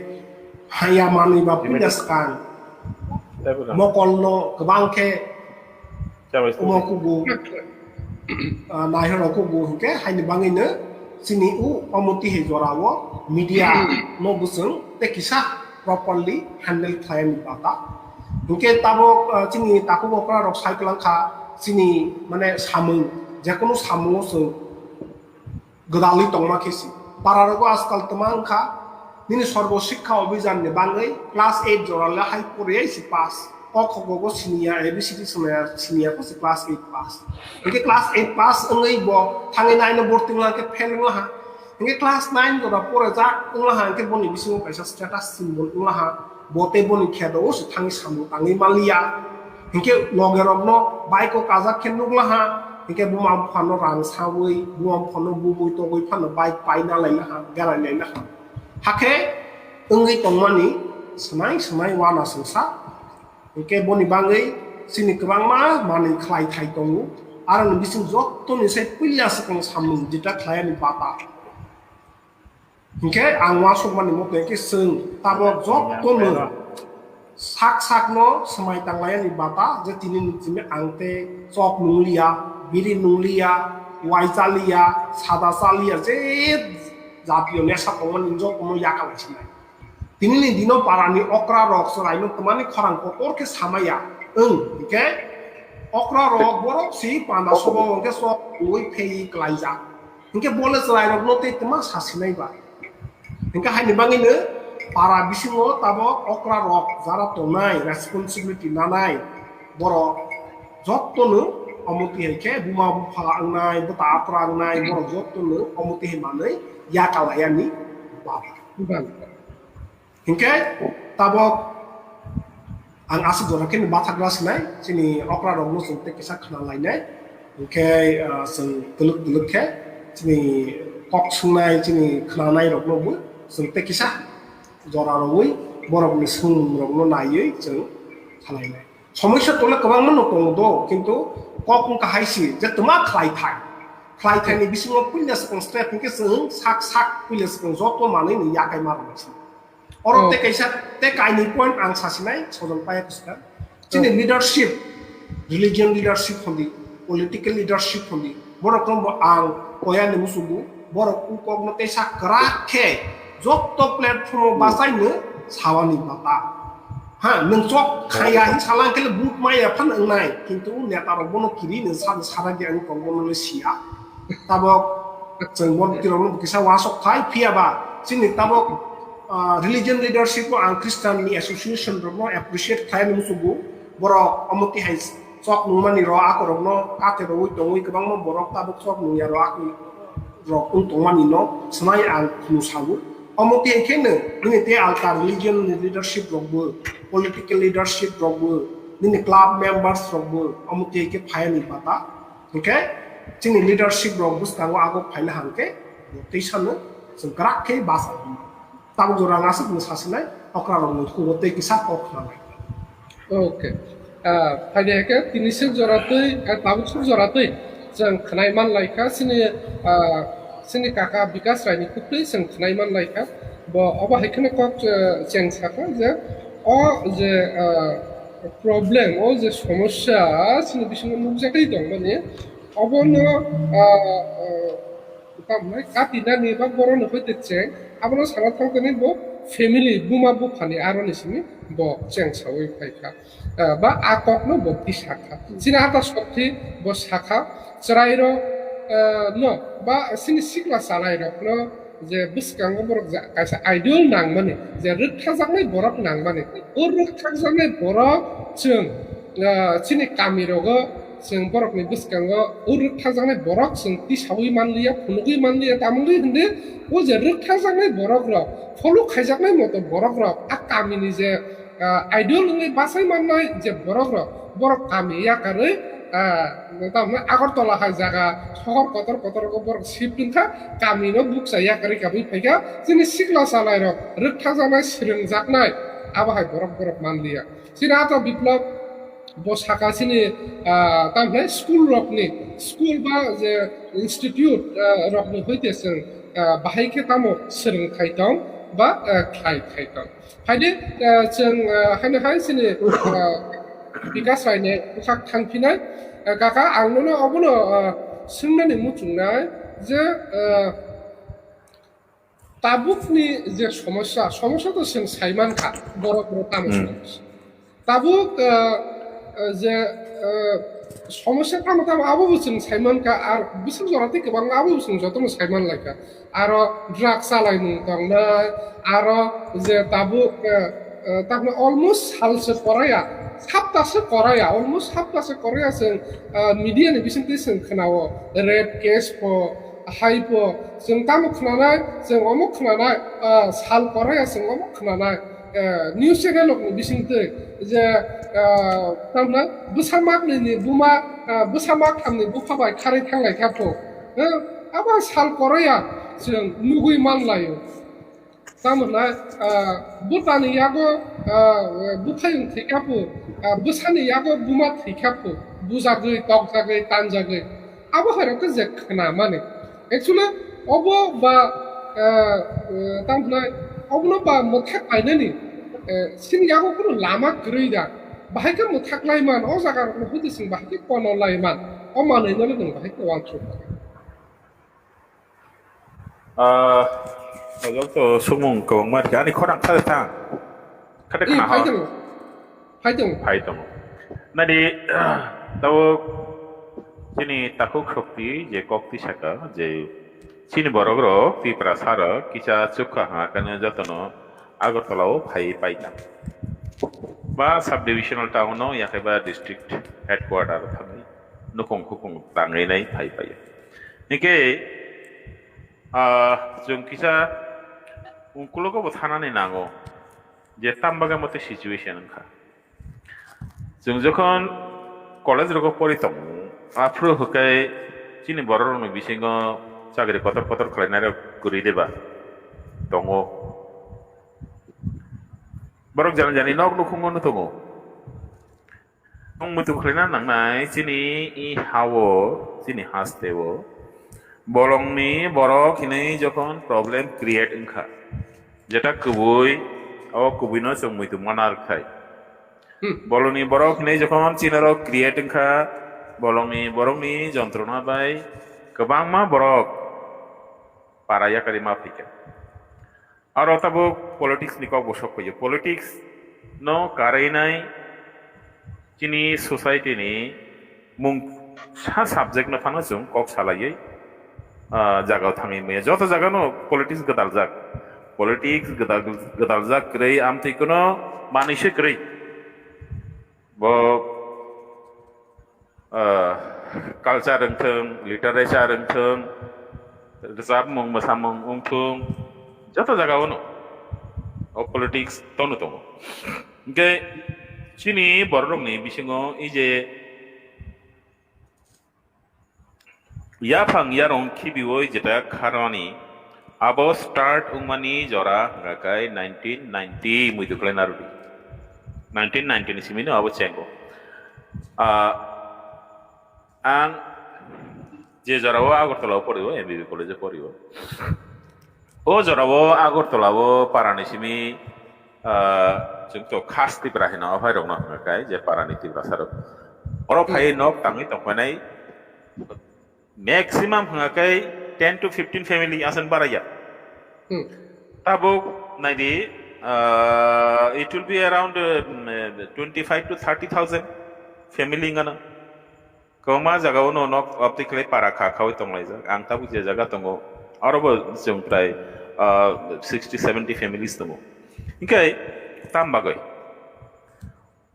haya manwi ba puila swkang. Mokol no kwbang khe omo kubu, ah, naihoro kubu hinkhe haini bangwi no chini u omo tihai jora o media no bwswng tei kisa properly handle khlaini bata. Hinkhe tabok, ah, chini takhuk okra rok sai kwlang kha chini mane samung, jekono samungo chwng gwdalwi tongma khe si. Para rogo ajkal twma wngkha, nini Sarva Shiksha Abhiyan ni bangwi class eight jora le hai poriyai si pass. Kok khok go siniya, A B C D siniya, siniya ko si class eight pass. Hinkhe class eight pass wngwi bo thangwi nine no borti wngla khe fail wngla ha. Hinkhe class nine jora pore jak wngla ha, hinkhe boni bisingo kaisa status symbol wngla ha. Bo tei boni kheto o se thangwi samung tangwi manliya. Hinkhe loge rokno bike o kajak khe nukla ha. Hinkhe buma buphano rang sawi, buma buphano bubui togwi phano bike paina laila ha, garai laila ha. Hakhe wngwi tongmani swnai swnai wana sungsa. Hinkhe boni bangwi chini kwbangma manwi khlai thai tongo. Aroni bising jottoni sai puila swkang samung jeta khlaiyani bata. Hinkhe ang uansukmani moto hinkhe chwng tabok jotono sak sakno swmai tanglaiyani bata je tini ni simi ang tei chok nungliya, biri nungliya, wai chaliya, sada chaliya, je jatiyo nesha tongmani jotono yakalai sinai. Tini ni dino para ni okra rok chwrai no twmani khorang kotor khe samaya wng hinkhe okra rok borok si panda sobo hinkhe sok ui phei klaijak. Hinkhe bole chwrairokno tei twma sasinai ba. Hingke haini bagwino para bisingo tabok okra rok jara tongnai, responsibility nanai borok jottono omo twi hai khe buma bupha wngnai, bwta aphra wngnai borok jottono omo twi hai manwi yakalaiani baba. Baba. Hingke tabok ang aswk jora khe bathakra sinai, chini okra rokno chwng tei kisa khna lainai. Hingke, ah, chwng twlwk twlwk khe chini kok swngnai, chini khna nai rokno bo chwng tei kisa jora rwui borokni swng rokno naiwi chwng khlainai. Somosya tole kwbangma no tongo do, kintu kok wngkha hai si je twma khlai thai. Khlai thai ni bisingo puila swkang step hingke chwng sak sak puila swkang joto manwi ni yakai ma rwmai si. Oro Oh. Te kaisa, te kainwi point ang sasinai, sojol paya kwchwkang. Chini Oh. Leadership, religion leadership hondi, political leadership hondi, borok no bo ang koya ni musugo, borok u kok no teisa kwrak khe, jotto platform o Oh. Bachai no sawani bata. Ha, nwng chok khaya hin salang kele but maya phan wngnai, kintu neta rok bono kiri nwng sa, sara di ang kok bono le siya. Tabok chwng bon tirokno kisa wasok khai phiya ba chini tabok, ah, religion leadership o ang Christian ni association rokno appreciate khai musugo. Borok omo tihai chok nungmani ro ako rokno kate roi tongwi kwbangma borok tabok chok nungya ro ako rok wng tongmani no swnai ang khunu sago. Omo tihai khe no nini te alka religion ni leadership rok bo, political leadership rok bo, nini club members rok bo omo tihai khe phayani bata. Hingke chini leadership rok bwskango ago phaina hangke tei sano chwng kwrak khe basa hwnba. Tabuk jora ang aswk no sasinai okra rok ni khugo tei kisa kok khna lai. Okay. Ah, phaidi hake tini sik jora twi, ah, tabuk sik jora twi chwng khnai man lai kha chini, ah, chini kaka Bikas Rai ni khuktwi chwng khnai man lai kha. Bo obo hai kheno kok, ah, cheng sakha je o je, ah, problem, o je somosya chini bisingo nukjagwi tongmani, obono, ah, ah, tamo katinani ba boroni hoite cheng, abono sana thangtani bo family, buma buphani aroni simi bo cheng sawi phaikha. Ah, ba a kokno bo twi sakha. Chini ata sokthi bo sakha, chwrairok, ah, no, ba chini sikla chalairokno je bwskango borok ja-, kaisa ideal nangmani, je rwkthajaknai borok nangmani. O rwkthajaknai borok chwng, ah, chini kamirogo chwng borokni bwskango o rwkthajaknai borok chwng tisaui manliya, phunugui manliya, tamungui hwndi o je rwkthajaknai borokrok, follow khaijaknai moto borokrok a kamini je, ah, ideal wngwi bachai mannai je borokrok, borok kami yakarwi, ah, tamo Agartala hai jaga sohor kotor kotor o borok shift wngkha, kamino bukcha yakarwi kabui phaikha, chini sikla chalairok rwkthajaknai, swrwngjaknai, abo hai borok borok manliya. Chini ata Biplab bo saka chini, ah, tamo hwnai school rokni, school ba je institute, ah, rokni hoite chwng, ah, bahai khe tamo swrwng khai tong ba, ah, khlai khai tong. Haide, ah, chwng, ah, haino hai chini, ah, Bikas Raini bwkhak thangphinai, ah, kaka ang nono obono, ah, swngnani muchungnai je, ah, tabukni je somosya, somosya to chwng saimankha, borok borok tamo Hmm. somosya. Tabuk, ah, ah, je, ah, somosya tamo tamo abo bo chwng saimankha, ar bwswk jora tei kwbangma abo bo chwng jotono saimanlaikha. Aro drug chalaimung tongnai, aro je tabuk, ah, ah, tamni almost salse koraya, haptase koraya, almost haptase koraya chwng, ah, media ni bisingtwi chwng khwnao, rape case pho, hai pho, chwng tamo khwnanai, chwng omo khwnanai, ah, sal koraya chwng omo khwnanai, ah, news channel rokni bisingtwi je, ah, tamna bwsa maknwi ni buma, ah, bwsa makthamni bupha bai kharwi thanglai kha pho, ah, abo sal koraya chwng nugwi manlaio. Tamo hwnai, ah, bwtani yago, ah, buphayung thwikha pho, ah, bwsani yago buma thwikha pho, bujagwi, tokjagwi, tanjagwi. Abo hai rok khe je khna mani. Actually, obo ba, ah, ah, tamo hwnai, obono ba mwthak painani, eh, chini yago kunu lama kwrwi da. Bahai khe mwthak lai man, o jaga rokno hwtwi chwng bahai khe kono lai man. O manwi no le nwng bahai khe uansuk. Ah, ojol to sumung kwbangma rikha. Ani khorang kha thang. Khade Eh, khna phai hor. Tongo. Phai tongo. Phai tongo. Nadi, tabo chini takhuk shokti je kok twi saka je Chini borok rok Tiprasa rok kisa chukha hwnga khe jotono Agartala o phai paina. Ba subdivisional town o yakhe ba district headquarter o thangwi nukhung khukung tangwi nai phai paio. Hinkhe, ah, chwng kisa ungkulogo bo thanani nango je tam bagwi motwi situation wngkha. Chwng jokhon college rogo pori tongo, aphuru hwnkhe chini borok rokni bisingo chakri kotor kotor khlainai rok kwrwi deba tongo. Borok jani jani nok nukhungo no tongo. Nwng muitu khlaina nangnai chini i ha-o, chini haste-o bolongni borok hinwi jokhon problem create wngkha, jeta kubui, o kubuino chwng muitu mana rwkhai. Hmm. Bolongni borok hinwi jokhon chini oro create wngkha, bolongni borokni jontrona bai kwbangma borok para yakarwi ma phaikha. Aro tabuk politics ni kok bo sok phaio. Politics no karwi nai chini society ni mung sa subject no phano chwng kok salaiwi, ah, jaga o thangwi maya. Joto jaga no politics gwdaljak. Politics gwdal-, gwdaljak kwrwi amtwi kuno manwi se kwrwi. Bo, ah, culture wngthung, literature wngthung, rwchapmung, mwsamung wngthung, joto jaga o no o politics tono tongo. Hinkhe chini borok rokni bisingo i je yaphang yarong khibiui jeta kharmani abo start wngmani jora hwnkha khe nineteen ninety muitu khlai narwdi. Nineteen ninety ni simi no abo chengo. Ah, ang je jora o Agartala o porio, M B B college o porio. O jora o Agartala o para ni simi, ah, chwng to khas Tipra hino, o phai rok no hwnkha khe je para ni Tiprasa rok. Oro phai nok tangwi tong phainai maximum hwnkha khe ten to fifteen family aswk baraya. Hmm. Tabuk naidi, ah, it will be around, um, twenty-five to thirty thousand family wngano. Kwbangma jaga o no nok abtwi khlai para kha khaui tonglaijak. Ang tabuk je jaga tongo, aro bo chwng prai, ah, sixty seventy families tongo. Hinkhe tam bagwi?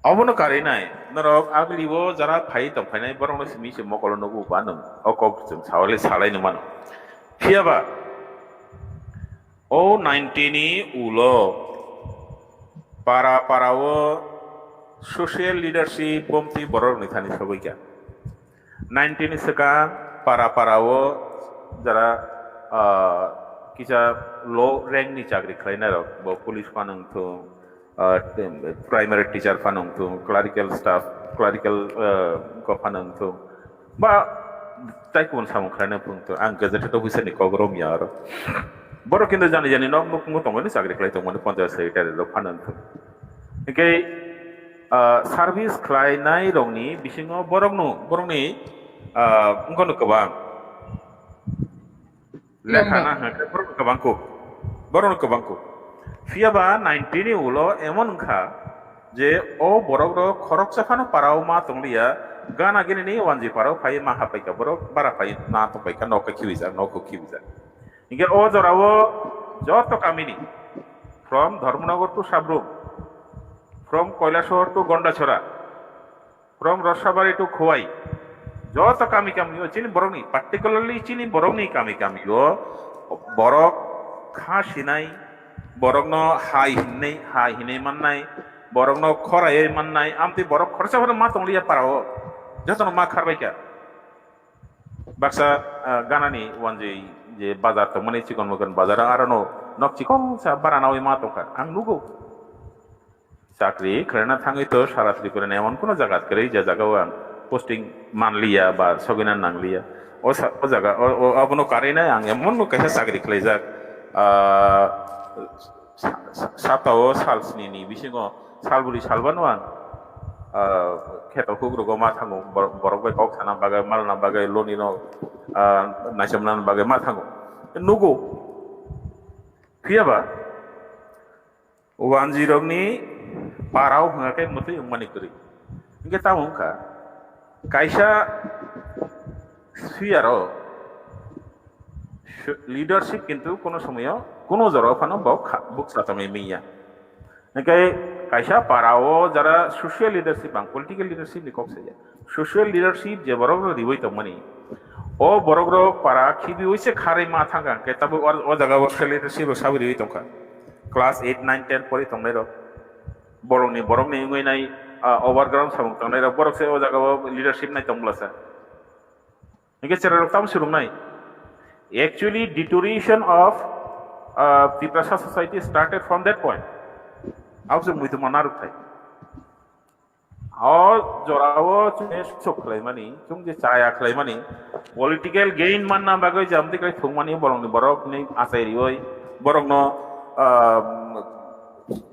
Obono karwi nai, norok agli o jara phai tong phainai borok no simi se mokolo nugo ba nwng o kok chwng sawale salai nung mano. Phiya ba o ninety ni ulo para para o social leadership bomti borok ni thani sogwi kha. Ninety ni swkang para para o jara, ah, kisa low rank ni chakri khlainai rok bo police phano wngthung, ah, primary teacher phano wngthung, clerical staff, clerical, ah, ko phano wngthung, ba tai kubun samung khlaina phungthung, ang gazetted officer ni kok romya aro. Borok kintu jani jani nok nukhungo tongmani chakri khlai tongmani panchayat secretary rok phano wngthung. Hinkhe, ah, service khlainai rokni bisingo borokno, borokni, ah, wngkhano kwbang. Lekha na hwnkhe borok kwbang kuk, borok kwbang kuk. Phiya ba ninety ni ulo emon wngkha je o borok rok khoroksa phano para o ma tongliya, gana gini ni wanji para o phai ma hapaikha borok bara phai na tongpaikha nok khiwijak nok khiwijak. Hinkhe o jora o joto kamini from Dharmanagar to Sabrum, from Koilashahar to Gondachora, from Rosabari to Khowai, joto kami kami o chini borokni, particularly chini borokni kami kami o borok kha sinai, borokno hai hinwi, hai hinwi mannai, borokno khoraiwi mannai, amtwi borok khoroksa phano ma tongliya para o, jotono ma kharbaikha. Baksa, ah, ganani wanjwi je bazar tongmani chikon mokon bazar aro no nok chikon sa bara nawi ma tongkha ang nugo. Chakri khlaina thangwi to sara Tripura ni emon kono jaga kwrwi je jaga o ang posting manliya ba sogwina nangliya. O sa-, o jaga o, o, abono karwi nai ang emon no kaisa chakri khlaijak. Ah, sa-, sa-, sapta o sal sni ni bisingo sal bwrwi sal bano ang, ah, kheto huk rogo ma thango, bor-, borok bai kok sana bagwi, malna bagwi, loni no, ah, naichomna bagwi ma thango. Nugo. Phiya ba, wanjwi rokni parao hwnga khe mwtwi wngmani kwrwi. Hinkhe tamo wngkha, kaisa suyaro, Leadership kintu kono somoyo kono jorao phano bo kha-, buksa tongwi manya. Hingke kaisa para o jara social leadership ang political leadership ni kok saya. Social leadership je borok rok riwi tongmani. O borok rok para khibiwi se kharwi ma thangkha hingke tabuk o, o jaga o social leadership rok sabi riwi tongkha. Class eight, nine, ten pori tongnai rok. Borok ni, borok ni wngwi nai, ah, overground samung tongnai rok. Borok se o jaga o leadership nai tong bwlasa. Hingke cherai rok tamo swrwngnai. Actually, deterioration of, uh, Tiprasa society started from that point. Abo se muitu mana rok thai. O jorao chwng sok khlaimani, chwng je chaya khlaimani, political gain manna bagwi jamdi khlai thwngmani borokni, borokni achai riwi, borokno, ah,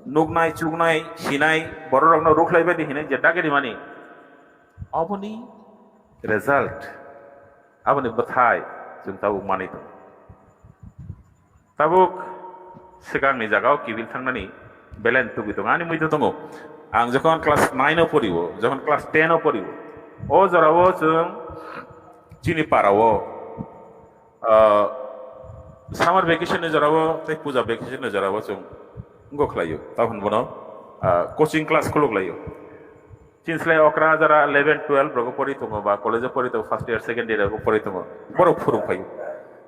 nuknai, chuknai, sinai, bororokno rukhlai baidi hinwi je dagiri mani. Oboni result, aboni bwthai chwng tabuk manwi tongo. Tabuk swkangni jagao kibil thangnani belai tugwi tongo. Ani muitu tongo. Ang jokhon class nine o porio, jokhon class ten o porio, o jorao chwng chini parao, ah, summer vacation ni jorao tei puja vacation ni jorao chwng wngkok khlaio. Tamo hwn bono, ah, coaching class khuluk laio. Chini slai okra jara eleven, twelve rogo pori tongo ba college o pori tongo, first year, second year rogo pori tongo, borok phurung phaio.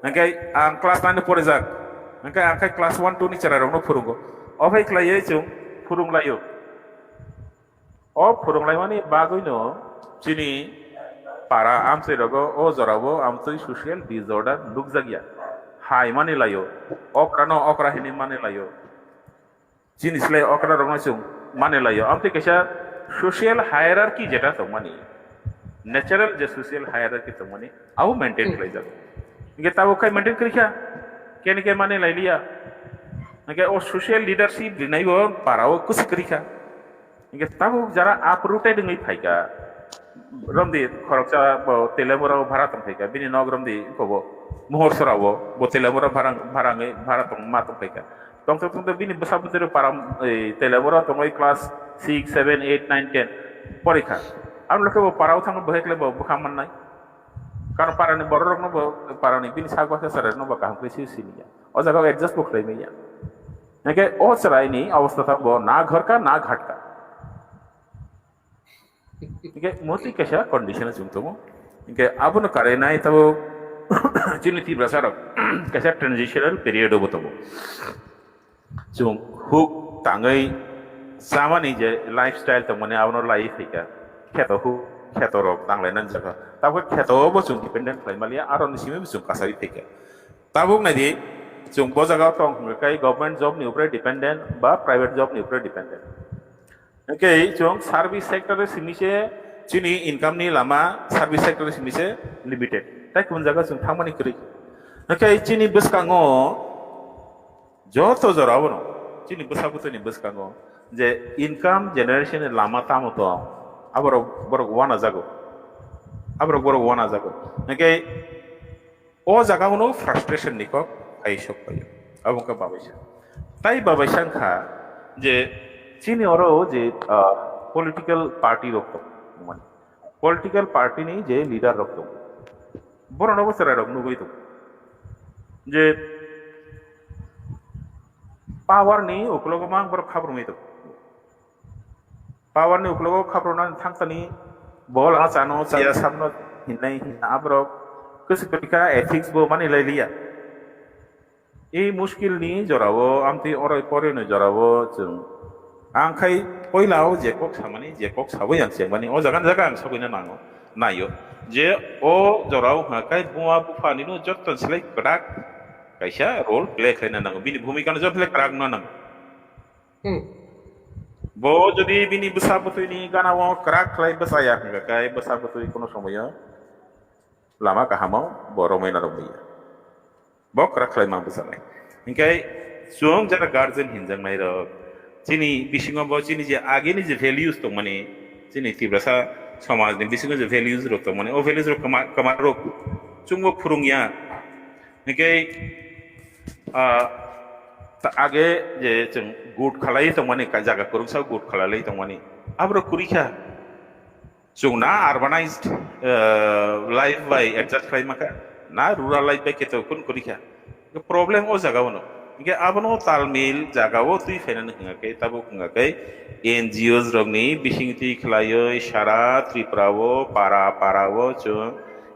Hingke ang class nine o porijak, hingke ang khe class one, two ni cherai rokno phurungo. O phai khlaiwi chwng phurung laio. O phurung laimani bagwino chini para amchai rogo o jorao amtwi social disorder nukjakya. Hai mani laio, okra no okra hinwi mani laio. Chini slai okra rokno chwng mani laio. Amtwi kaisa social hierarchy jeta tongmani, natural je social hierarchy tongmani, abo maintain khlai jago. Hingke tabuk khai maintain kwrwi kha, kene ke mani lai liya. Hingke o social leadership rinai bo para o kwswk kwrwi kha. Hingke tabuk jara uprooted wngwi phaikha, romdi khoroksa bo Telemura o bhara tong phaikha, bini nok romdi kobo Mohor Sora o bo Telemura bhara, bhara wngwi, bhara tong ma tong phaikha. Tongthok tongthok bini bwsa bwtwi rok para, ei, Telemura tongwi class six, seven, eight, nine, ten porikha. Abo lokhe bo para o thangwi bohai khlai bo bwkha mannai. Karon para ni borok rokno bo, para ni bini sak bwsa chwrai rokno bo kaham khe swi siniya. O jaga o adjust bo khlai manya. Hingke o chwrai ni obostha ta bo na ghor ka na ghat ka. Hingke motwi kaisa condition o chwng tongo. Hingke abono karinai tabuk chini Tiprasa rok kaisa transitional period o bo tongo. Chwng huk tangwi chamani je lifestyle tongmani abono lai phaikha. Kheto huk, kheto rok tanglaina jaga. Tabuk kheto bo chwng dependent khlai maliya, aro ni simi bo chwng kasari phaikha. Tabuk naidi, chwng bo jaga tong hwnkhe government job ni upre dependent ba private job ni upre dependent. Hingke chwng service sector simi se chini income ni lama service sector simi se limited. Tai kubun jaga chwng thangmani kwrwi. Hingke chini bwskango joto jora abono chini bwsa bwtwi ni bwskango je income generation ni lama tamo tong, aborok borok wana jago. Aborok borok wana jago. Hingke o jaga o no frustration ni kok ai sok paio. Abo wngkha babaisa. Tai babaisa wngkha je chini oro je, ah, political party rok tong mani. Political party ni je leader rok tong. Borok no bo chwrai rok nugwi tong. Je power ni ukulogo mang borok khabrumwi tong. Power ni ukulogo khaprokna thangtani bo lama chano chaya sabno hinai hinna aborok kwswk kwrwikha ethics bo mani lai liya. I muskil ni jorao amtwi oroi poroi ni jorao chwng ang khai poila o je kok samani je kok sabo yang chengmani o jaga ni jaga ang sagwi na nango naio je o jorao ha kai buma bupha ni no jotto ni slai kwrak kaisa role play khlaina nango bini bhumika no jotto kwrak no nango. Hmm. Bo jodi bini bwsa bwtwi ni gana o kwrak khlai bwsa ya hwnga khe bwsa bwtwi kono somoyo lama kaham o bo romwi na romwi ya. Bo kwrak khlai ma bwsa nai. Hinkhe chwng jara guardian hinjak nai rok chini bisingo bo chini je age ni je values tong mani chini Tiprasa somaj ni bisingo je values rok tong mani o values rok kwma, kwma rok chwng bo phwrwng ya. Hingke, ah, ta-, age je chwng good khalai tongmani, ka-, jaga kwrwngsa good khalai tongmani, aborok kwrwi kha. Chwng na urbanized, ah, life bai adjust khlai maka. Na rural life bai khe to kun kuri kha. Problem o jaga o no. Hingke abono talmil jaga o twi phainani hwnga khe, tabuk hwnga khe N G Os rokni bising twi khlaiwi sara Tripura o para para o chwng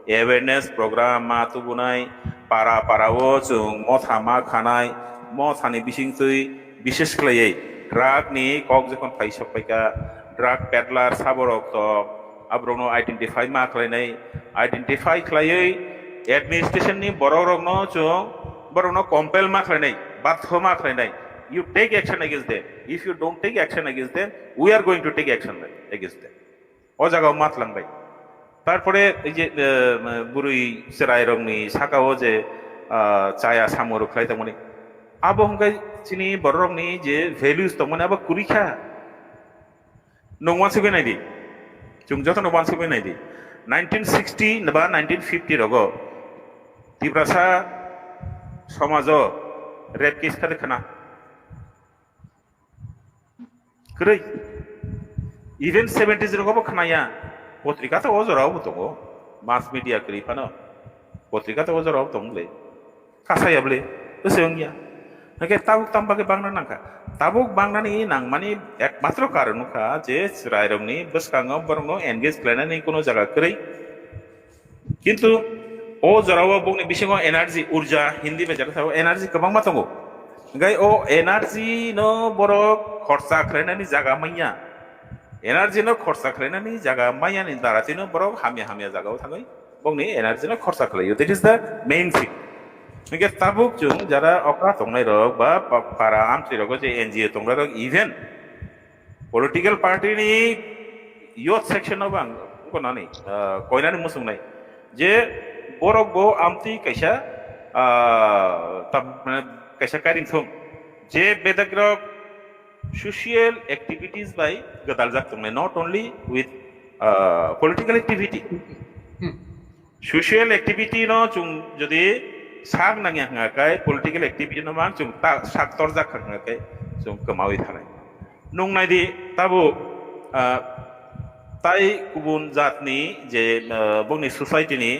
awareness program ma tubunai, para para o chwng motha ma khanai, mothani bising twi bishes khlaiwi drug ni kok jokhon phai sok phaikha, drug peddler saborok to aborokno identify ma khlainai, identify khlaiwi administration ni borok rokno chwng borokno compel ma khlainai, bathyo ma khlainai, you take action against them, if you don't take action against them, we are going to take action against them. O jaga o ma tlang bai. Tarpore ei je, eh, bwrwi chwrai rokni saka o je, ah, chaya samung rok khlai tongmani, abo hwnkhe chini borok rokni je values tongmani abo kwrwi kha. Nwng uansugwi nai di, chwng jotono uansugwi nai di, nineteen sixty ba nineteen fifty rogo Tiprasa somajo rape case kha de khna? Kwrwi. Even seventies rogo bo khna ya. Potrika to o jora o bo tongo, mass media kwrwi phano potrika to o jora o bo tong le. Kasaya bwle, bwse wngya. Hake tabuk tam bagwi bangna nangkha. Tabuk bangnani nangmani ekmatro karon wngkha je chwrairokni bwskango borokno engage khlainani kuno jaga kwrwi. Kintu o jorao bokni bisingo energy, urja, Hindi bai jara sao energy kwbangma tongo. Hingke o energy no borok khorsa khlainani jaga manya. Energy no khorsa khlainani jaga manya ni dara tino borok hamya hamya jaga o thangwi bokni energy no khorsa khlaio. That is the main thing. Hingke tabuk chwng jara okra tongnai rok ba pa-, para amchwi rogo je N G O tongnai rok, even political party ni youth section no bang ko nani, ah, koinani musungnai je borok bo amtwi kaisa, ah, tam-, mane kaisa kairing thung je bedak rok social activities bai gwdaljak tongnai, not only with, ah, political activity. Hmm. Social activity no chwng jodi sak nangya hwnga khe, political activity no mang chwng ta sak torjak kha hwnga khe chwng kwmawi thanai. Nwng nai di tabuk, ah, tai kubun jatni je, ah, bongni society ni,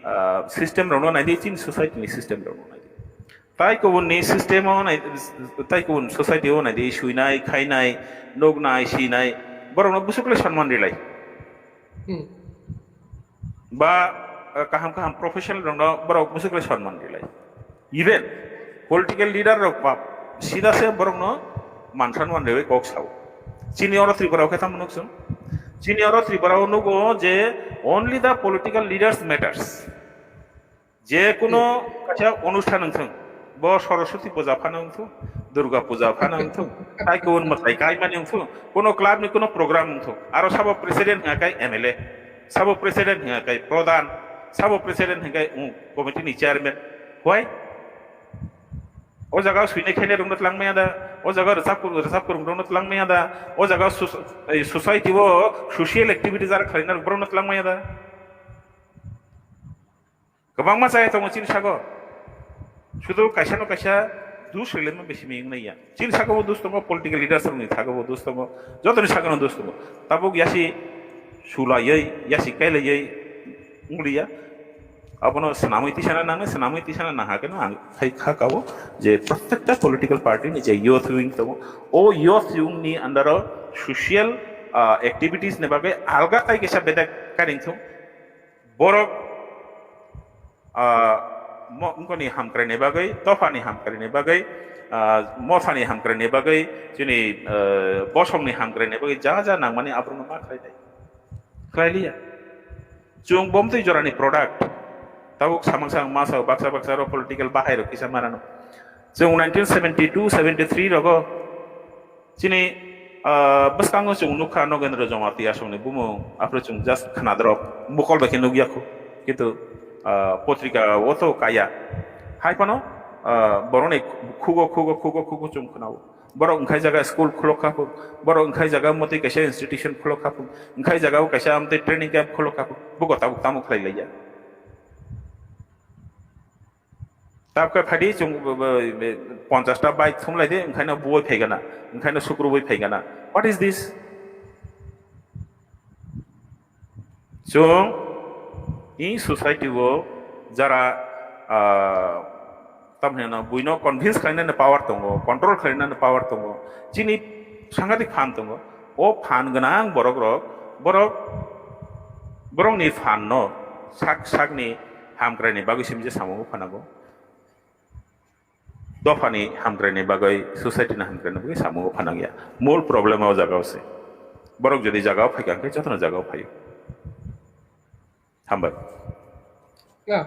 ah, system rok no nai di, chini society ni system rok no nai di. Tai kubun ni system o nai, tai kubun society o nai di, suinai, khainai, nuknai, sinai, borok no bwswk le sonman rilai. Hmm. Ba, eh, kaham kaham professional rokno borok bwswk le sonman rilai. Even political leader rok ba sida se borokno man sonman riwi kok sao. Chini oro Tripura o khe tamo nuk chwng? Chini oro Tripura o nugo je only the political leaders matters. Je kuno kaisa onusthan wngthung, bo Saraswati puja phano wngthung, Durga puja phano wngthung, tai kubun mwtai kaimani wngthung, kuno club ni kuno program wngthung, aro sabo president hwnga kai M L A, sabo president hwnga kai pradhan, sabo president hwnga kai, um, committee ni chairman. Why? O jaga o suinai khainai rokno tlang maya da, o jaga o rwchap kwrwng, rwchap kwrwng rokno tlang maya da, o jaga o soc-, ei society o social activities aro khlainai rok borokno tlang maya da. Kwbangma chaya tongo chini sago. Sudu kaisa no kaisa dus rwlaima bisi miyung nai ya. Chini sago bo dus tongo, political leaders rokni sago bo dus tongo, jotoni sago no dus tongo. Tabuk yasi sulaiwi, yasi kailaiwi wng liya. Abono swnamwi tisana nangnai, swnamwi tisana nang hakhe no ang khai kha kao je prottekta political party ni je youth wing tongo, o youth wing ni under o social, ah, activities ni bagwi alga tai kisa bedek karing thung. Borok, ah, mo-, wngkoni hamkraini bagwi, dophani hamkraini bagwi, ah, mothani hamkraini bagwi, chini, ah, bosongni hamkraini bagwi ja ja nangmani aborokno ma khlai nai? Khlai liya. Chwng bomtwi jorani product. Tabuk samang samang ma sao, baksa baksa aro political bahai rok kisa manano. Chwng nineteen seventy-two seventy-three rogo chini, ah, bwskango chwng nukha Nogendra Jamatia songni bumung, aphuru chwng just khna drop, mokol bai khe nukya khu, kintu, ah, potrika o to kaya. Hai phano, ah, borokni khugo, khugo, khugo, khugo chwng khnao. Borok wngkhai jaga school khulok kha phung, borok wngkhai jaga motwi kaisa institution khulok kha phung, wngkhai jaga o kaisa amtwi training camp khulok kha phung, bugo tabuk tamo khlai laiya. Tabukhe phaidi chwng, b-, b-, b-, ponchash ta bike thumlai di, wngkhaino buwai phaigana, wngkhaino sukrubwi phaigana. What is this? Chwng in society o Jara, ah, tamni hwno buino convince khlainani power tongo, control khlainani power tongo. Chini sangadik phan tongo. O phan gwnang borok rok, borok, borokni phan no sak sakni hamkraini bagwi simje samungo phanago. Dophani hamkraini bagwi, society ni hamkraini bagwi samungo phanangya. Mul problem o jaga o se. Borok jodi jaga o phaikha hwnkhe jotono jaga o phaio. Hambai. Ya,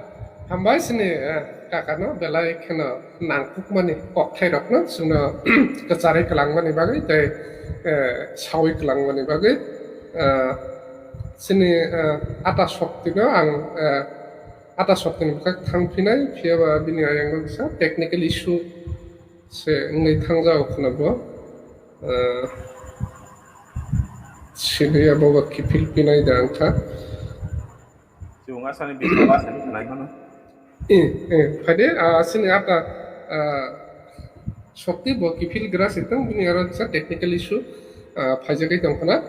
hambai sini, eh, kakano belai kheno nangkukmani kokthairokno chwngno kwcharwi kwlangmani bagwi tei, eh, sawi kwlangmani bagwi, eh, sini, eh, ata soktino ang, eh, ata soktini bwkhak thangphinai, phiyaba bini ayangno kisa technical issue se wngwi thangjao khwna bo. Eh, siniya bobo kiphil pinai da wngkha. Chwng asani bini asani khwlai mano. Eh, eh, phaide, ah, sini ata, ah, sokti bo kiphil gra se tong, bini aro sa technical issue, ah, phaijagwi tong khwna.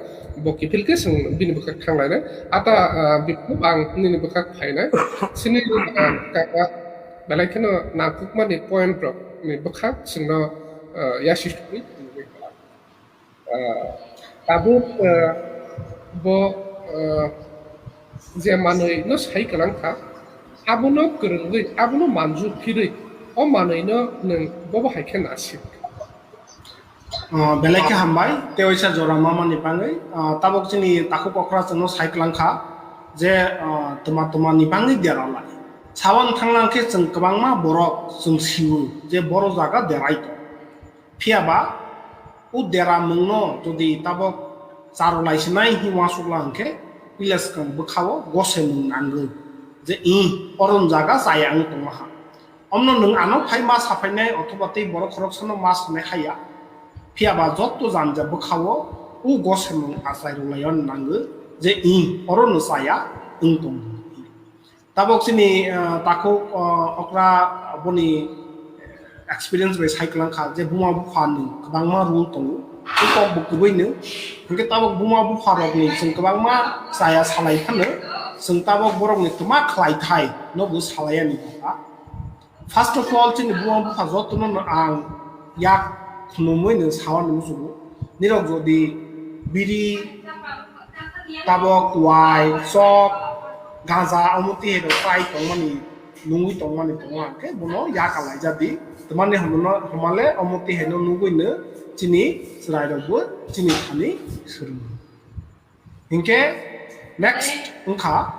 Bo kiphil khe chwng bini bwkhak thanglainai. Ata, ah, bikhup ang nini bwkhak phainai. Sini, ah, kaka belai kheno nangkukmani point rok ni bwkhak chwngno, ah, yasi sugwi. Ah, tabuk, ah, bo, ah, je manwi no sai kwlang kha, abono kwrwngwi, abono manju phirwi, o manwi no nwng bobo hai khe nasik. Ah, belai khe hambai, tei waisa jora mamani bagwi. Ah, tabuk chini takhuk okra chwngno sai kwlang kha je, ah, twma twma ni bagwi dera lai. Sawan thanglang khe chwng kwbangma borok chwng sio je boro jaga derai tong. Phiya ba, o dera mungno jodi tabok charo lai sinai hi uansukla hwnkhe, pila swkang bwkhao gose mung nangwi je, "Ih, oron jaga chaya wng tongma ha." Omno nwng ano phai ma saphainai othoba tei borok khoroksano ma sanai haya. Phiya ba, jotto janja bwkhao o gose mung achai rwlaiwi nangwi je, "Ih, orono chaya wng tongo." Tabok chini, ah, takhuk, ah, okra boni experience bai sai kwlang kha je buma bupha ni kwbangma rule tongo. O kok bo kwbwi no. Hwnkhe tabok buma bupha rok ni chwng kwbangma chaya salai phano chwng tabok borok ni twma khlai thai no bo salai ya ni kha. First of all, chini buma bupha jotono no ang yak khunumwi no sawan muchungo. Nirok jodi biri, tabok, wai, chok, gaja, omo twi hai rok chai tongmani, nungwi tongmani tongo hwnkhe bono yak alaijadi. Tamani homono, homale omo twi haino nugwi no chini chwrai rokbo chini thani swrwngo. Hinkhe next wngkha,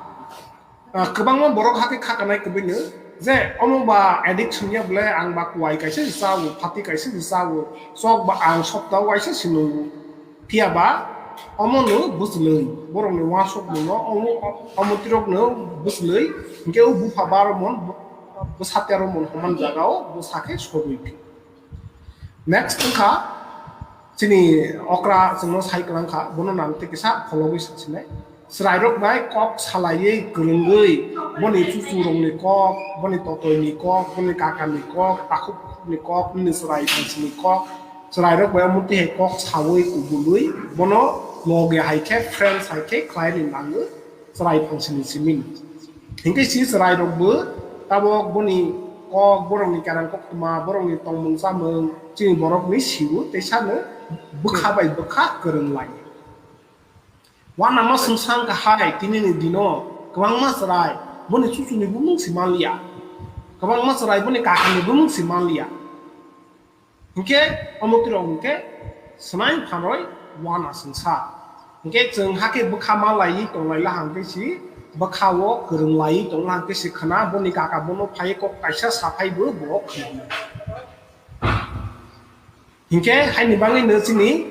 ah, kwbangma borok hakhe kha kanai kwbwino je omo ba addiction ya bwle, ang ba kuai kaisa se chao, phati kaisa se chao, chok ba ang soptao kaisa se nungo. Phiya ba omo no bwchlwi, borok ni uansuk mung no omo, omo tirok no bwchlwi, hinkhe o bupha baro mon, bwsa tero mon homan jaga o bwsa khe sogwi phi. Next wngkha chini okra chwngno sai kwlang kha, bono nang tei kisa phologwi sasinai. Chwrairok bai kok salaiwi kwrwngwi boni chuchurokni kok, boni totoini kok, boni kakani kok, takhukni kok, nini chwrai thangsini kok, chwrairok bai omo twi hai kok saui kubului bono loge hai khe friends hai khe khlai ri nango. Chwrai phangsini simi. Hinkhe si chwrairokbo tabok boni kok, borokni kerang koktwma, borokni tongmung chamung, chini borokni sio tei sano bwkha bai bwkha kwrwng lai. Uanama swngsa wngkha hai, tinini dino kwbangma chwrai boni chuchuni bumung si manliya, kwbangma chwrai boni kakani bumung si manliya. Hinkhe omo twi rok hinkhe swnai phanoi uanaswngsa. Hinkhe chwng hakhe bwkha ma laiwi tonglai la hangkhe si bwkha o kwrwng laiwi tongla hangkhe si khna boni kaka bono phai kok kaisa saphai bo bo khna. Hinkhe haini bagwi no chini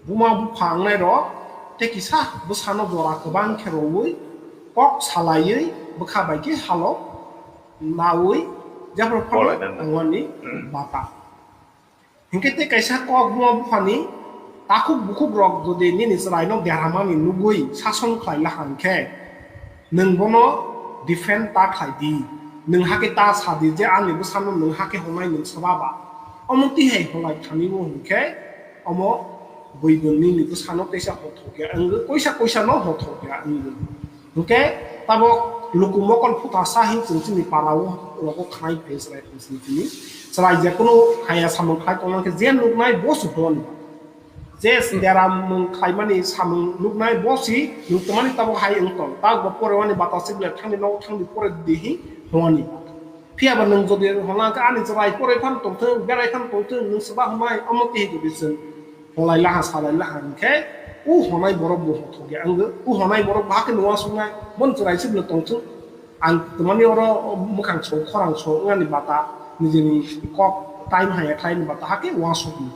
buma bupha wngnai rok tei kisa bwsano jora kwbang khe rwui kok salaiwi bwkha bai khe halo naui jephru phano Bolai nang. Wngmani bata. Hinkhe tei kaisa kok buma buphani takhuk bukhuk rok jodi nini chwraino deramani nugwi sason khlai la hangkhe, nwng bono defend ta khlai di. Nwng hakhe ta sa di je ani bwsano nwng hakhe hwnai nwng swba ba. Omo tihai hwnai thani o hwnkhe omo bui bo nini bwsano teisa hothok ya wngwi, koisa koisa no hothok ya wngwi. Hwnkhe Tabok luku mokol phuta sa hin chwng chini para o rogo khnai phai chwrai phai chini chini. Chwrai je kunu haya samung khai tongma khe je nuknai bo se hwnani. Je dera mung khlaimani samung nuknai bo si nuk tongmani tabok hai wng tong. Tabok bo pore wani bata se bile thangni nogo thangni pore di hi hwnani. Phiya ba nwng jodi hwnla khe ani chwrai pore phan tongthwng, berai phan tongthwng, nwng se ba hwnai omo twi jodi chwng Hwnlai laha, salai laha hwnkhe, u hwnai borok bo hothok ya wngwi, u hwnai borok bo hakhe nung uansuknai, boni chwrai se bwlwi tongthung. Ang twmani oro mwkhang song, khorang song wngnani bata, nijini kok time haya khlaini bata hakhe uansukmung.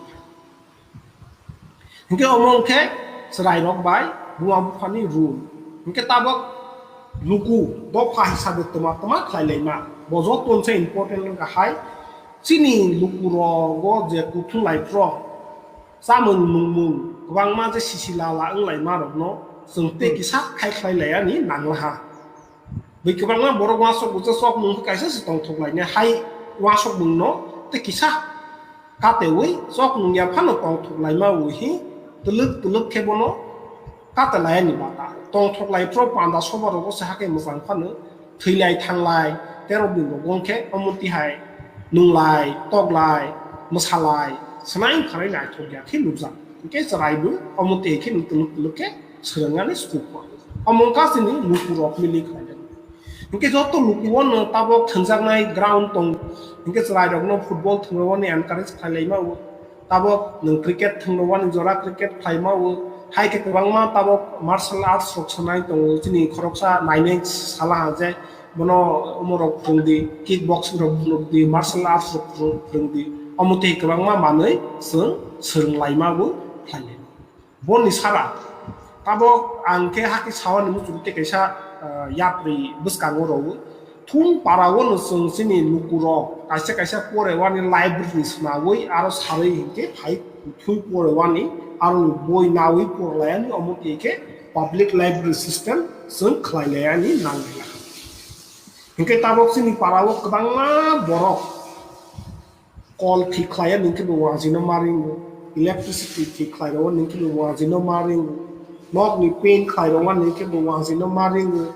Hwnkhe omo wngkhe chwrairok bai buma buphani rule. Hwnkhe tabok luku dopha hisabe twma twma khlai laima. Bo joto se important wngkha hai. Chini lukurogo je kuthum lai phro, chamung nungmung kwbangma je sisi lala wnglaima rokno chwng tei kisa khai khlai laiani nanglaha. Bwi kwbangma borok uansuk bwswk chok nung kaisa se tongthok lainai hai uansuk mungno tei kisa katewi chok nungya phano tongthok laima wi hi twlwk twlwk khe bono kate laiani bata. Tongthok lai phro panda soba rogo se hakhe mwchang phano thwilai thanglai terok din rok wngkhe omo tihai nunglai, toklai, mwsalai, swnai phanai naithok ya khe nukjak. Hwnkhe chwrai bo omo twi khe twlwk twlwk khe swrwngani sukuk. Omo wngkha chini lukurok mili khlaijak. Hwnkhe joto lukuono tabok thwngjaknai ground tong, hwnkhe chwrairokno football thwngnaoni encourage khlailaima o. Tabok nwng cricket thwngnaoni jora cricket khlaima o. Hai khe kwbangma tabok martial arts rok sanai tongo. Chini khoroksa nainai salaha je bono omorok phwrwngdi, kick boxing rok phwrwngdi, martial arts rok phwrwng-, phwrwngdi. Omo twi kwbangma manwi chwng swrwnglaima bo khlainai. Boni sara, tabok ang khe hakhe sawani muchung tei kaisa, ah, yapri bwskango rwo. Thum para o no chwng chini lukurok kaisa kaisa porewani library swnawi aro sarwi hinkhe phai thwi porewani aro boi nawi porlayani omo twi khe public library system chwng khlailayani nanglaha. Hinkhe tabok chini para o kwbangma borok Kol thik khlaiya ningkhe bo wangji no ma ringo. Electricity thik khlai rwo ningkhe bo wangji no ma ringo. Nok ni paint khlai rwo ningkhe bo wangji no ma ringo.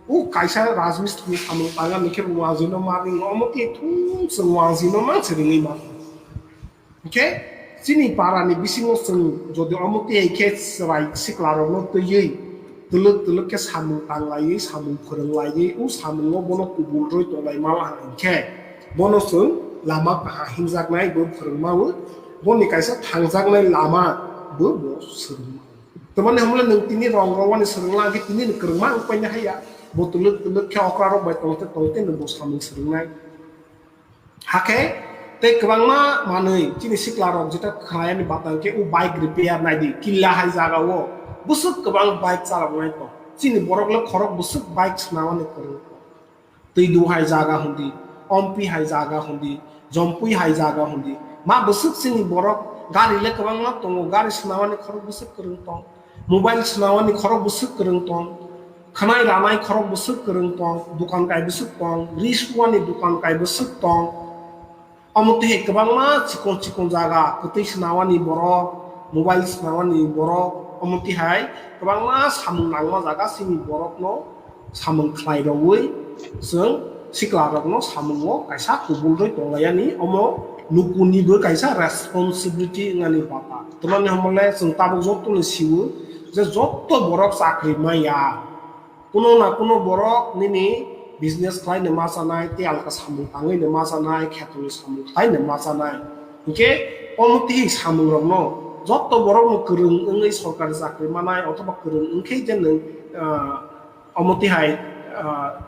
O kaisa rajmistri ni samung tanga ningkhe bo wangji no ma ringo. Omo khe thung chwng wangji no ma se ringwi ma. Hinkhe chini para ni bisingo chwng jodi omo twi khe chwrai sikla rok no twiwi twlwk twlwk khe samung tanglaiwi, samung phwrwnglaiwi, o samungo bono kubul rwi tonglai mala hinkhe, bono chwng lama kaha himjaknai bo phwrwngma o, boni kaisa thangjaknai lama bo bo swrwngma o. Tamani hwnle nwng tini rong rwani swrwngla hinkhe tini ni kwrwngma wng paina haya, bo twlwk twlwk khe okra rok bai tongte tongte nwng bo samung swrwngnai. Hakhe tei kwbangma manwi chini sikla rok jeta khlaiyani bata hwnkhe o bike repair naidi killa hai jaga o bwswk kwbang bike chaloknai tong. Chini borok le khorok bwswk bike swnamani kwrwng tong. Twidu hai jaga hundi, Ompi hai jaga hundi, Jompui hai jaga hundi. Ma bwswk chini borok gari le kwbangma tongo, gari swnamani khorok bwswk kwrwng tong. Mobile swnamani khorok bwswk kwrwng tong, khwnai ranai khorok bwswk kwrwng tong, dukan kai bwswk tong, ri suwani dukan kai bwswk tong. Omo twi hai kwbangma chikon chikon jaga, kwtwi swnamani borok, mobile swnamani borok, omo twi hai kwbangma samung nangma jaga chini borokno samung khlai rwui chwng sikla rokno samungo kaisa kubul rwi tonglaiyani, omo lukuni bo kaisa responsibility wngnani bata. Tamani hwnmale chwng tabuk joto no siwo je joto borok chakri maya. Kuno na kuno borok nini business khlai no ma chanai, tei alka samung tangwi no ma chanai, kheto ni samung khlai no ma chanai. Hinkhe omo twi samung rokno joto borok no kwrwng wngwi sorkari chakri manai othoba kwrwng wngkhe je nwng, ah, omo twi hai, ah,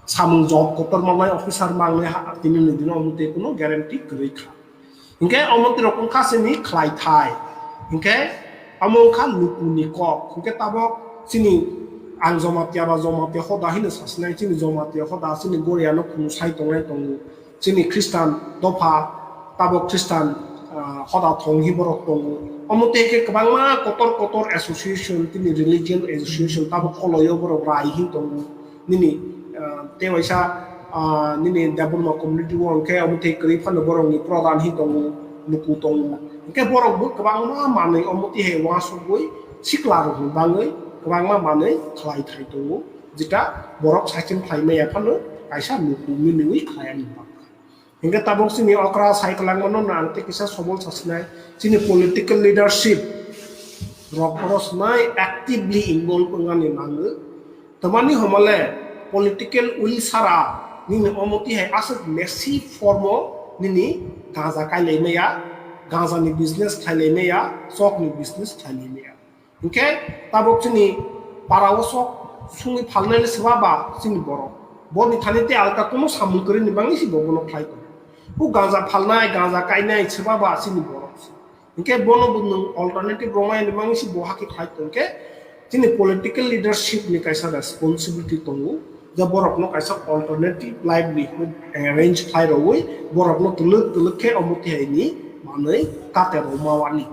samung job kotor mangnai, officer mangnai ha, tini ni dino omo twi kuno guarantee kwrwi kha. Hinkhe omo twi rok wngkha chini khlai thai. Hinkhe omo wngkha lukuni kok. Hinkhe tabok chini ang Jomatia ba Jomatia hoda hino sasinai, chini Jomatia hoda chini Goria no khunu sai tongnai tongo. Chini Khristan dopha, tabok Khristan, ah, hoda thong hi borok tongo. Omo twi khe kwbangma kotor kotor association, tini religion association, tabok Koloio borok rai hin tongo. Nini, ah, tei waisa, ah, nini Debbarma community o hwnkhe omo twi kwrwi phano borokni pradhan hin tongo, luku tongo. Hinkhe borok bo kwbangma manwi omo twi hai uansukgwi sikla rokni bangwi kwbangma manwi khlai thai tongo. Jeta borok saichung khlai maya phano kaisa nukung nini wi khlai ani bak. Hingke tabok chini okra sai kwlangmano na ang tei kisa sobol sasinai chini political leadership rok boros nai actively involve wngani nango. Tamani homole political will sara nini omoti hai aswk massive form o nini gaja kailai maya, gaja ni business khailai maya, chok ni business khailai maya. Hingke tabok chini para o sok sungwi phalnai le swba ba chini borok. Boni thani tei alka kuno samung kwrwini bangwi si bo bono khlai tongo. Bu ganja phalnai, ganja kainai swba ba chini borok. Hingke bono bo nwng alternative rwmani bangwi si bo hakhe khlai tongkhe chini political leadership ni kaisa responsibility tongo. Je borokno kaisa alternative livelihood arrange khlai rwui borokno twlwk twlwk khe omo tihai ni manwi kate rwma wani.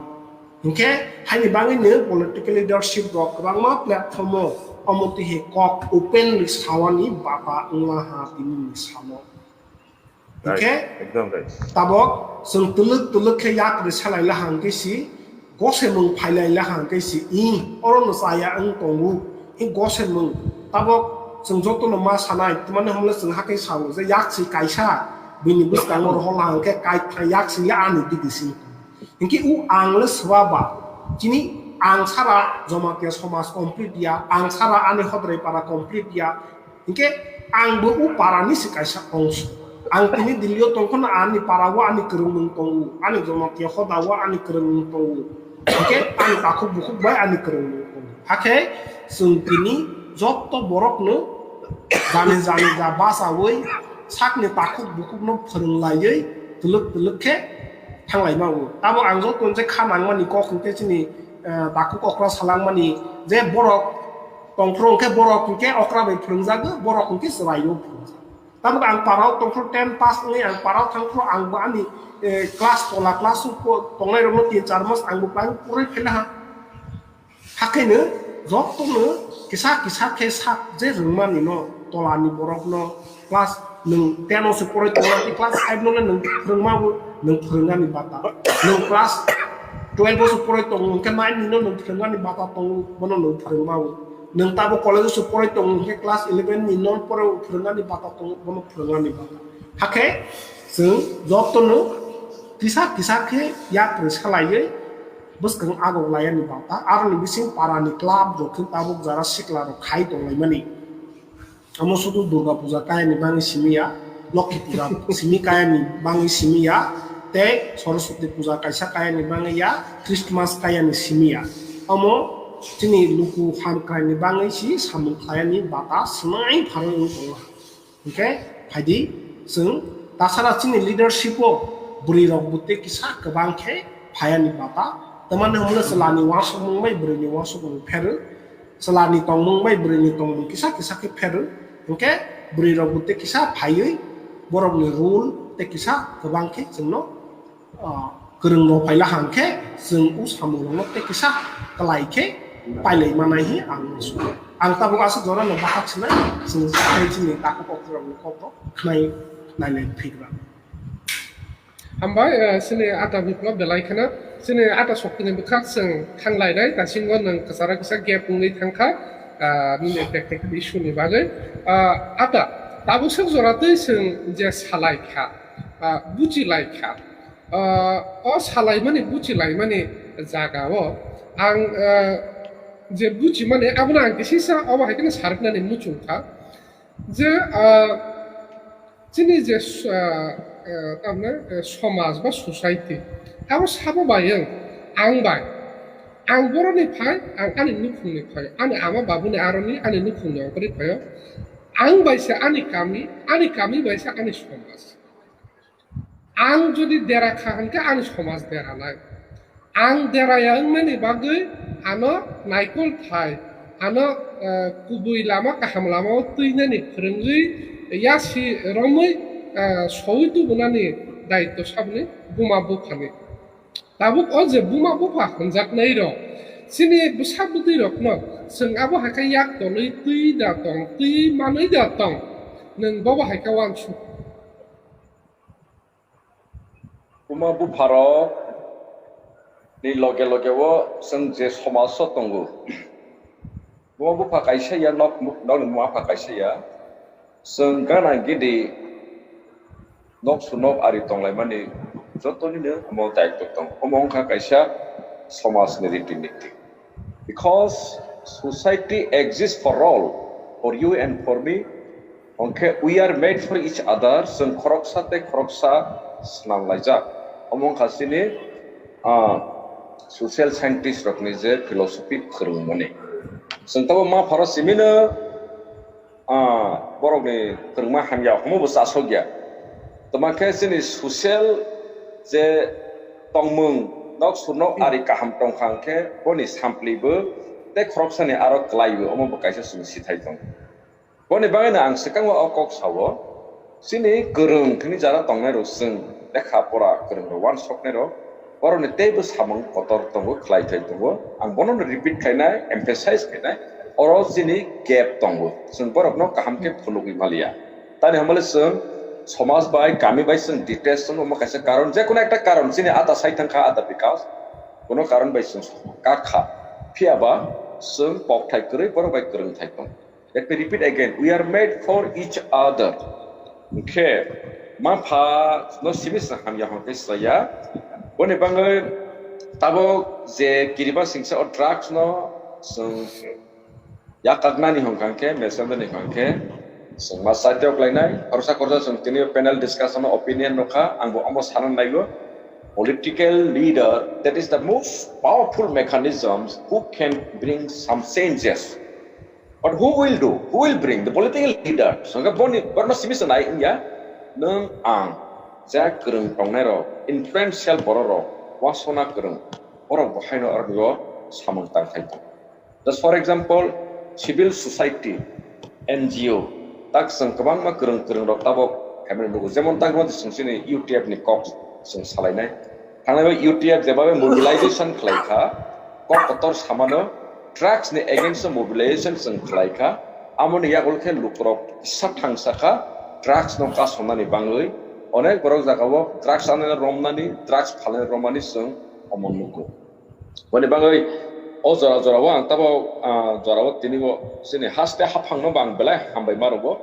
Hingke haini bangwino political leadership rok kwbangma platform o omo twi hai kok openly sawani bata wngma ha tini ni salo. Right, hingke ekdom right. Tabok chwng twlwk twlwk khe yak rwsalai la hangke si gosemung phailai la hangke si i oro no chaya wng tongo. I gosemung tabok chwng jotono ma sanai, twmani hwnle chwng hakhe sao je yak si kaisa bini bwskango rohor la hangke kai yak si ya ani digi si. Hinkhe o ang le swba ba, chini ang sara Jamatia somaj complete ya, ang sara ani Hodrai para complete ya. Hinkhe ang bo o para ni se kaisa ongso. Ang tini Delhi o tongkha no ani para o ani kwrwng nwng tongo, ani Jamatia hoda o ani kwrwng nwng tongo. Hinkhe ani takhuk bukhuk bai ani kwrwng nwng tongo. Hakhe chwng tini joto borok no jani jani ja bachaui sakni takhuk bukhuk no phwrwng laiui twlwk twlwk khe thanglai mao. Tamo ang joto je kha nangmani kok hwnkhe chini, eh, takhuk okra salangmani je borok tongphuru hwnkhe borok hwnkhe okra bai phwrwngjago, borok hwnkhe chwraio phwrwngjago. Tamo ang parao tongphuru ten pass wngwi ang parao thangphuru ang bo ani, eh, class tola class o po-, tongnai rokno tin char mas ang bo plang purui phela ha. Hakhe no jotono kisa kisa khe sak je rwngmani no tolani borok no class nwng ten o se poroi tongo, class five no le nwng phwrwngma bo nwng phwrwngani bata. Nwng class twelve o se poroi tongo hwnkhe nine ni no nwng phwrwngani bata tongo, bono nwng phwrwngma bo. Nwng tabo college o se poroi tongo hwnkhe class eleven ni no poroi phwrwngani bata tongo, bono phwrwngani bata. Hakhe chwng jotono kisa kisa khe yak rwsalaiwi bwskang agok layani bata, aroni bising parani club rok khe tabuk jara sikla rok khai tonglaimani. Omo sudu Durga puja kayani bangwi simi ya, Lokhi puja simi kayani bangwi simi ya, tei Saraswati puja kaisa kayani bangwi ya, Christmas kayani simi ya. Omo chini luku hamkraini bangwi si samung khlaiyani bata swnai pharwi wng tongo. Hingkhe phaidi chwng tasara chini leadership o bwrwi rok bo tei kisa kwbang khe phayani bata. Tamani hwnle chwlani uansukmung bai bwrwini uansukmung pheru, chwlani tongmung bai bwrwini tongmung kisa kisa khe pheru. Hingkhe bwrwi rok bo tei kisa phaiwi borokni rule tei kisa kwbang khe chwngno ah, kwrwng rok phaila hang khe chwng o samung rok no tei kisa kwlai khe pailai manai hi ang uansukha. Ang tabuk aswk jora no bahak sinai chwng sakhai chini takhuk okra rok ni kok rok khnai nailai phikra. Hambai, eh, chini ata biplop belai kheno chini ata shokti ni bwkhak chwng thanglai nai, dasingo nwng kwcharo kisa gap wngwi thangkha, ah, nini practical issue ni bagwi. Ah, ata tabuk swk jora twi chwng je salai kha, ah, buchi lai kha. Ah, o salaimani buchilaimani jagao ang, ah, je buchimani abono ang kisisa obo hai kheno sariknani muchungkha je, ah, chini je, ah, ah, tamne, eh, somaj ba society abo sabo bai ang, ang bai, ang boroni phai, ang ani nukhungni phai, ani ama babuni aroni ani nukhungni ongkhorwi phaio, ang bai se ani kami, ani kami bai se ani somaj. Ang jodi dera kha hwnkhe ani somaj dera nai. Ang dera ya wngmani bagwi ano naikol thai, ano, eh, kubui lama kaham lama o twinani phwrwngwi yasi romwi, eh, sowi tubunani daityo saboni buma buphani. Tabuk o je buma bupha hwnjaknai rok, chini bwsa bwtwi rokno chwng abo hai khe yak tolwi twi da tong, twi manwi da tong, nwng bobo hai khe uansuk. Buma bupharok ni loge loge o chwng je somaj o tongo, Bo bupha kaisa ya, nok, nokni buma pha kaisa ya. Chwng gana gidi nok su nok ari tonglaimani jotoni no omo daitw tong. Omo wngkha kaisa somaj ni riti niti. Because society exists for all, for you and for me. Hwnkhe we are made for each other, chwng khoroksa tei khoroksa swnamlaijak. Omo wngkha chini, ah, social scientist rokni je philosophy phwrwngmani. Chwng tabo ma pharo simino, ah, borokni phwrwngma hamya hwnwi bo chasokya. Tamo khe chini social je tongmung, nok su nok ari kaham tongkha hwnkhe boni samplibo tei khoroksani aro kwlaibo, omo bo kaisa chwng sithai tongo. Boni bagwino ang swkango o kok sao, chini kwrwng thwngni jara tongnairok chwng lekha pora kwrwngrok uansuknairok, borokni teibo samung kotor tongo, khlai thai tongo. Ang bono repeat khainai, emphasize khainai, oro chini gap tongo, chwng borokno kaham khe phunugwi maliya. Tani hamle chwng somaj bai, kami bai chwng detach wngma kaisa karon, je kono ekta karon chini ada sai thangkha, ada bikas, kono karon bai chwng kakha, phiya ba chwng kokthai kwrwi borok bai kwrwng thai tongo. Let me repeat again, we are made for each other. Hwnkhe ma pha no simi chwng hamya hwnkhe saya. Boni bagwi tabuk je kiriba singsa o drugs no chwng yakaknani hwnkha hwnkhe, mesendani hwnkha hwnkhe chwng ma side o klainai. Khoroksa khoroksa chwng tini panel discussion o opinion nukha, ang bo omo sana naigo. Political leader, that is the most powerful mechanisms who can bring some changes. But who will do? Who will bring? The political leader. Songkha boni, borno simi sanai wngya, nwng ang, ja kwrwng tongnai rok, influential borok rok, wasona kwrwng, borok bo haino aroni o samung tang khai tong. Just for example, civil society, N G O, tak chwng kwbangma kwrwng kwrwng rok tabok khaimani nugo. Jemon tak rwdi chwng chini U T F ni kok chwng salainai. Thangnai U T F jebabe mobilization khlai kha, kok kotor samano drugs ni against o mobilization chwng khlai kha. Amoni yagulo khe lukurok kisa thangsa kha, drugs no kasonani bangwi. Onek borok jagao drugs anani romnani, drugs phalnani romani chwng omo nugo. Boni bagwi o jora jorao ang tabo, ah, jorao tini bo chini haste haphangno bo ang belai hambai ma rwgo.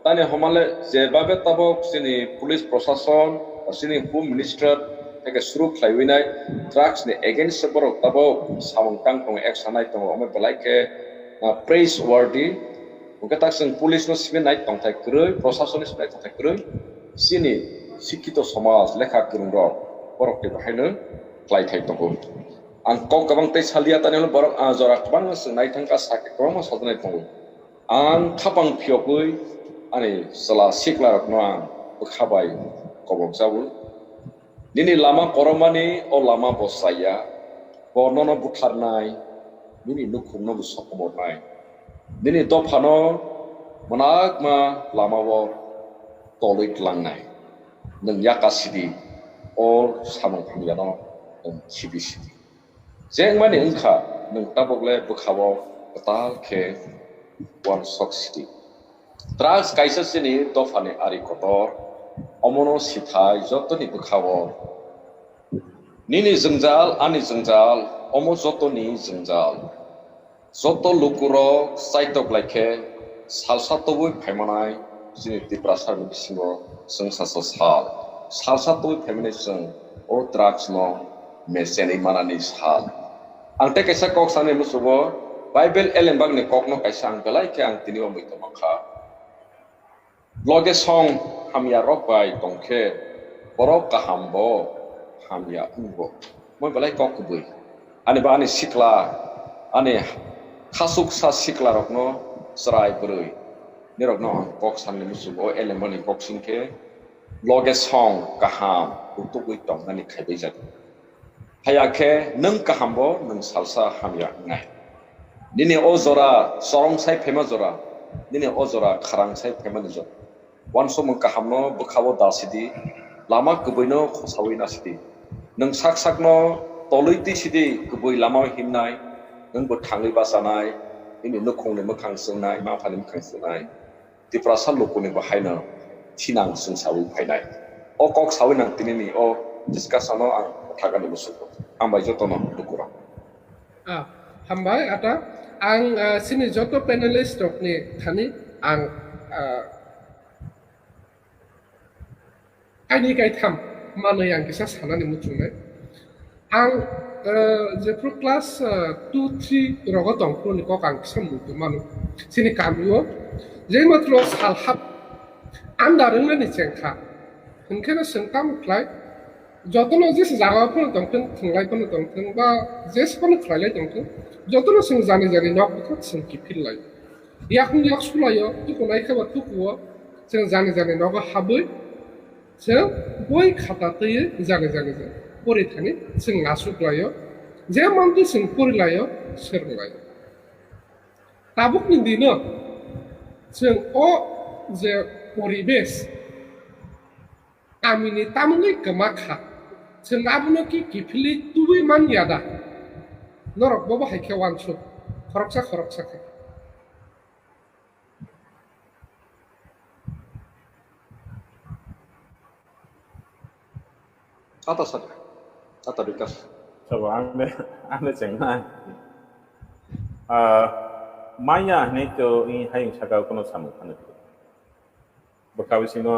Tani homale jebabe tabok chini police prosason, chini home minister, tei ke suru khlaiwi nai drugs ni against se borok tabok samung tang tongo, action nai tongo, omo belai khe, ah, praise worthy. Hwnkhe tak chwng police no simi nai tongthai kwrwi, prosason ni simi nai tongthai kwrwi, chini sikkito somaj lekha kwrwng rok borok tei bo haino khlai thai tongo. Ang kok kwbang tei salia, tani borok, ah, jora kwbangma chwng nai thangkha, sakhe kwbangma sajaknai tongo. Ang khapang phiyogwi ani chwla siklarokno ang bwkha bai kobokjago. Nini lama koromani o lama bo chaya, bo nono butharnai, nini nukhungno bo sokomornai. Nini dophano mwnakma lamao tolwi tlangnai. Nwng yaka sidi, o samung hamyano nwng sidi sidi. Je wngmani wngkha, nwng tabukle bwkhao kwtal khe uansuk sidi. Drugs kaisa chini dophani ari kotor, omono sithai jotoni bwkhao. Nini jwngjal, ani jwngjal, omo jotoni jwngjal. Joto lukurok chaitok lai khe salsa tobwi phaimanai chini Tiprasani bisingo chwng sasa sal. Salsa tobwi phaimanai chwng o drugs no mechenwi manani sal. Ang tei kaisa kok sanai muchungo, Bible elembakni kokno kaisa ang belai khe ang tini o muitu mankha. Loge song hamya rok bai tongkhe borok kaham bo hamya wngbo. Moi belai kok kubui. Ani ba ani sikla, ani khasuksa sikla rokno chwrai bwrwi. Nirokno ang kok sanai muchungo, o elembakni kok singkhe loge song kaham utugwi tongnani khaibai jago. Haya khe nwng kaham bo nwng salsa hamya wngnai. Nini o jora chorong sai phaima jora, nini o jora kharang sai phaimani jora. Uansukmung kahamno bwkhao da sidi, lama kwbwino khosaui na sidi. Nwng sak sakno tolwi twi sidi, kwbwi lamao himnai, nwng bo thangwi bachanai, nini nukhungni mwkhang chwngnai, ma phani mwkhang chwngnai. Tiprasa lukuni bo haino thinang chwng saui phainai. O kok saui nang tinini o discussion-o ang bwthagani muchungo. Hambai jotono lukurok. Ah, hambai ata. Ang, ah, chini joto panelist rokni thani ang, ah, kaini kaitham manwi ang kisa sanani muchungnai. Ang, ah, jephru class, ah, two, three rogo tongphru ni kok ang kisa muitu mano. Chini kamio je matro sal hap andar wngnani chengkha. Hwnkhe no chwng tamo khlai? Jotono jesa jaga phano tongthwng, thwnglai phano tongthwng, ba jesa phano khlailai tongthwng, jotono chwng jani jani nok bwkhak chwng kiphil lai. Yakung yak sulaio, tukunai khe ba tukuo, chwng jani jani nogo habwi, chwng boi khata twiwi jani jani jani pori thani chwng asuk laio, je mantwi chwng pori laio, swrwng laio. Tabukni dino chwng o je poribesh, kamini tamungwi kwma kha, chwng abono ki kiphilwi tubui man ya da? Norok bobo hai khe uansuk, khoroksa khoroksa khe. Tata sir, tata Bikash. Sabo ang de, ang de chengnai. Ah, maya hinui to i hayung saka kono samung phano. Bwkha bisingo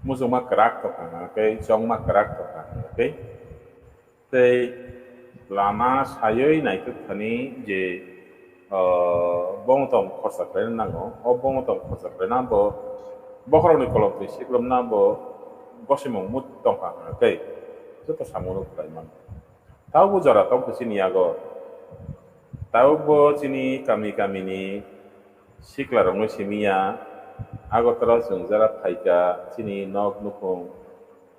muchungma kwrak tongkha, tei chongma kwrak tongkha, tei, tei lama sayoi naithok thani je, ah, bongtong khorsa khlaina nango, o bongtong khorsa khlaina bo bokhorokni kolomtwi siklomna bo gosimung mut tongkha, tei joto samungno khlai mano. Tabukbo jora tongkha chini yago. Tabukbo chini kami kamini siklarokno simi ya. Agartala chwng jara phaikha, chini nok nukhung,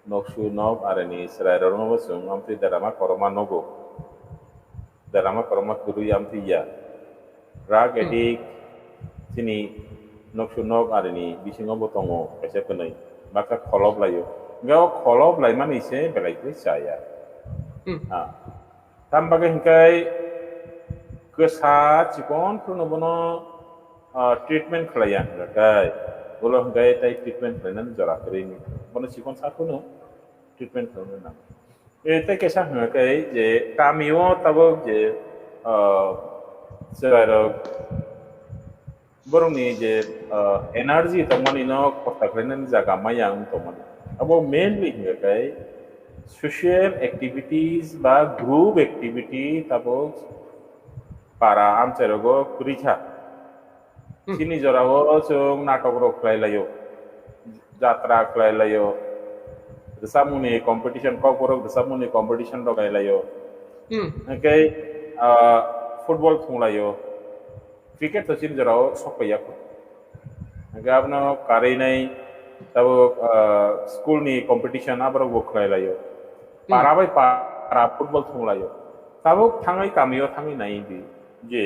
noksu nok arini chwrairokno bo chwng amtwi derama korokma nogo. Derama korokma kwrwi amtwi ya. Drug Hmm. addict, chini noksu nok arini bisingo bo tongo kaisa kwnwi. Baksa kholop laio. Hwnkhe o kholop laimani se belai khe chaya. Hmm. Ah. Tam bagwi hwnkhe kwsa chikon phruno bono, ah, treatment khlaiya hwnkhe, ulo hwnkhe tei treatment khlainani jora kwrwi bono chikon sa phruno treatment khlaina nango. E, tei kaisa hwnga khe je kamio tabuk je, ah, chwrairok borokni je, ah, energy tongmani no khorsa khlainani jaga maya wng tongmani. Abo mainly hwnga khe social activities ba group activity tabuk para amchairogo kwrwi kha. Hmm. Chini jorao chwng natok rok khlai laio, jatra khlai laio, rwchapmungni competition, kokborok rwchapmungni competition rok khlai laio. Hmm. Hwnkhe, ah, football thung laio, cricket to chini jorao sok paiya kho. Hwnkhe abono karwi nai tabuk, ah, school ni competition aborok bo khlai laio. Hmm. Para bai para football thung laio. Tabuk thangwi kamio thangwi nai di je,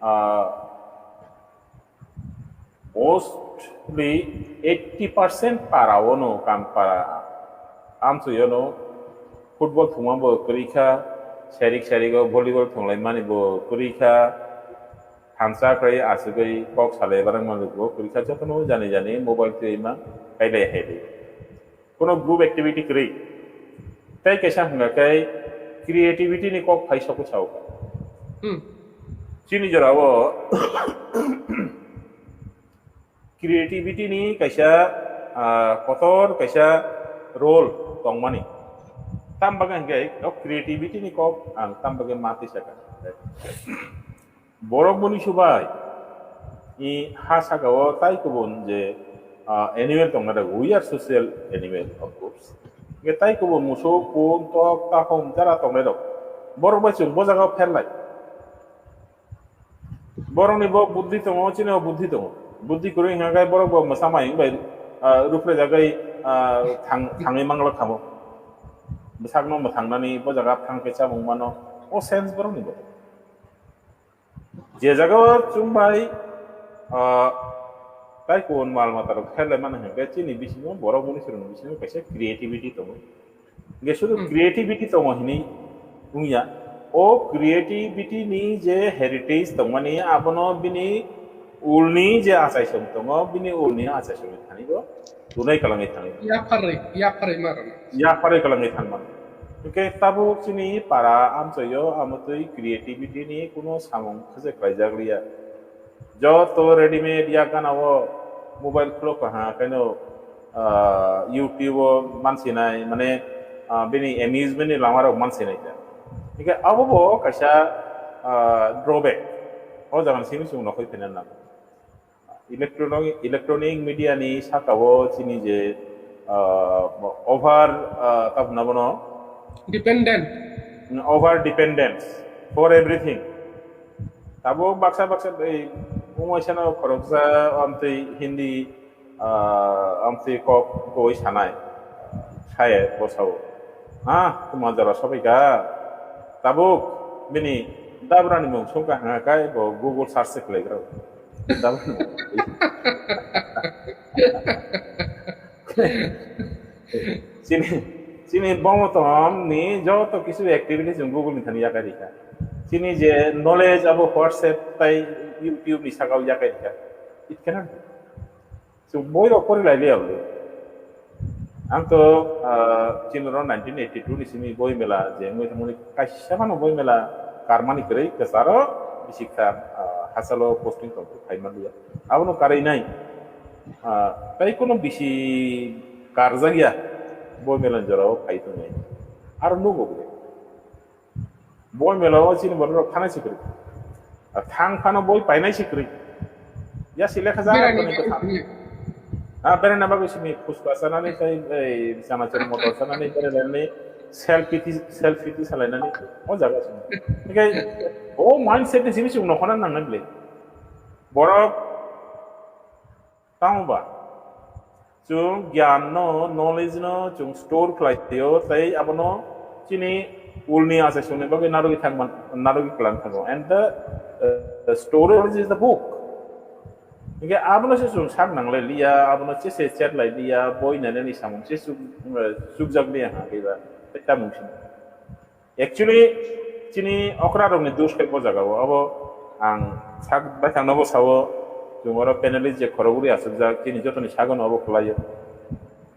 ah, mostly eighty percent para ono kam para amchoi ono football thungma bo kwrwi kha, serik serik o volleyball thunglai mani bo kwrwi kha, thansa khlai aswkwi kok salai barang mani bo kwrwi kha, jotono jani jani mobile twi ma kailai hai di. Kono group activity kwrwi. Tei kaisa hwnga khe creativity ni kok phai sokwi sao. Hmm. Chini jorao creativity ni kaisa, ah, kotor kaisa role tongmani. Tam bagwi hwnkhe o creativity ni kok ang tam bagwi ma twi sakha. Borok boni subai i ha saka o tai kubun je, ah, animal tongna rok, we are social animal, of course. Hwnkhe tai kubun musuk, kun, tok, takhum, jara tongnai rok. Borok bai chwng bo jaga o pherlai. Borok ni bo buddhi tongo, chini bo buddhi tongo. Buddhi kwrwi hwnkha khe borok bo mwsa mayung bai, ah, rupre jagwi, ah, thang-, thangwi manglok khamo. Bwsakno mwthangnani bo jaga phang khe chamung mano. O sense borok ni bo. Je jaga o chwng bai, ah, tai kun mal mata rok khe lai mano hwnkhe chini bisingo borok boni swrwngni bisingo kaisa creativity tongo. Hwnkhe sudu Hmm. creativity tongo hinwi wngya. O creativity ni je heritage tongmani abono bini ulni je achaisong tongo, bini ulni achaisong ni thani bo tunai kwlangwi thangwi. Yapharwi, yapharwi ma rwna. Yapharwi kwlangwi thangmani. Hwnkhe tabuk chini para amchaio amotwi creativity ni kuno samung khe se khlaijak liya. Joto readymade yak gana o mobile khulok kaha kaino, ah, YouTube o mansinai, mane, ah, bini amusement ni lama rok mansinai ta. Hwnkhe abo bo kaisa, ah, drawback. O jaga ni simi chwng nokhoi phina nango. Electronic, electronic media ni saka o chini je, ah, over, ah, tabna bono Dependent. Over dependence for everything. Tabuk baksa baksa ei umaisano khoroksa amtwi Hindi, ah, amtwi kok goi sanai. Saye bosao. Ah, tuma jora sobai ka. Tabuk bini dabrani mung sungka hanga kai bo Google search se khlai gra. Dabrani mung. Chini, chini bomotom ni joto kisu activity chwng Google ni thani yakai rikha. Chini je knowledge abo WhatsApp tai YouTube ni sakao yakai rikha. It cannot be. So boi rok pori lai liya bole. Ang to, ah, chini ro nineteen eighty-two ni simi boi mela je wngwi thangmani kaisa phano boi mela karmani kwrwi kwcharo bisikha, ah, hachalo posting tong phai man liya. Abono karwi nai. Ah, tai kono bisi karjak ya, bo melan jorao phai tongnai. Aro nugo bole. Bo melao chini borok thana sikri. Ah, thang phano boi painai sikri. Ya si lekha ja Berani toni ko thang. sikri. Ah, berena bagwi simi phuska sanani tai, ei, chana chori motor sanani, berani self pity, self pity salainani. O jaga sini. Oke, o mindset ni simi sung nokhona nangnai bole. Borok Tamo ba? Chwng gyan no, knowledge no chwng store khlai tio, tei abono chini ulni achaisongni bagwi narwgwi thangman, narwgwi kwlang thango. And the, uh, the storage is the book. Hingke abono se chwng sak nanglai liya, abono se se chat lai liya, boi nainani samung se chuk-, uh, chukjak liya ha khe ba, tei tamung sini. Actually, chini okra rokni dos khe bo jaga o, abo ang sak baithang nobo sao, chwng oro panelist je khoroknwi achukjak, chini jotoni sagono abo kwlaio.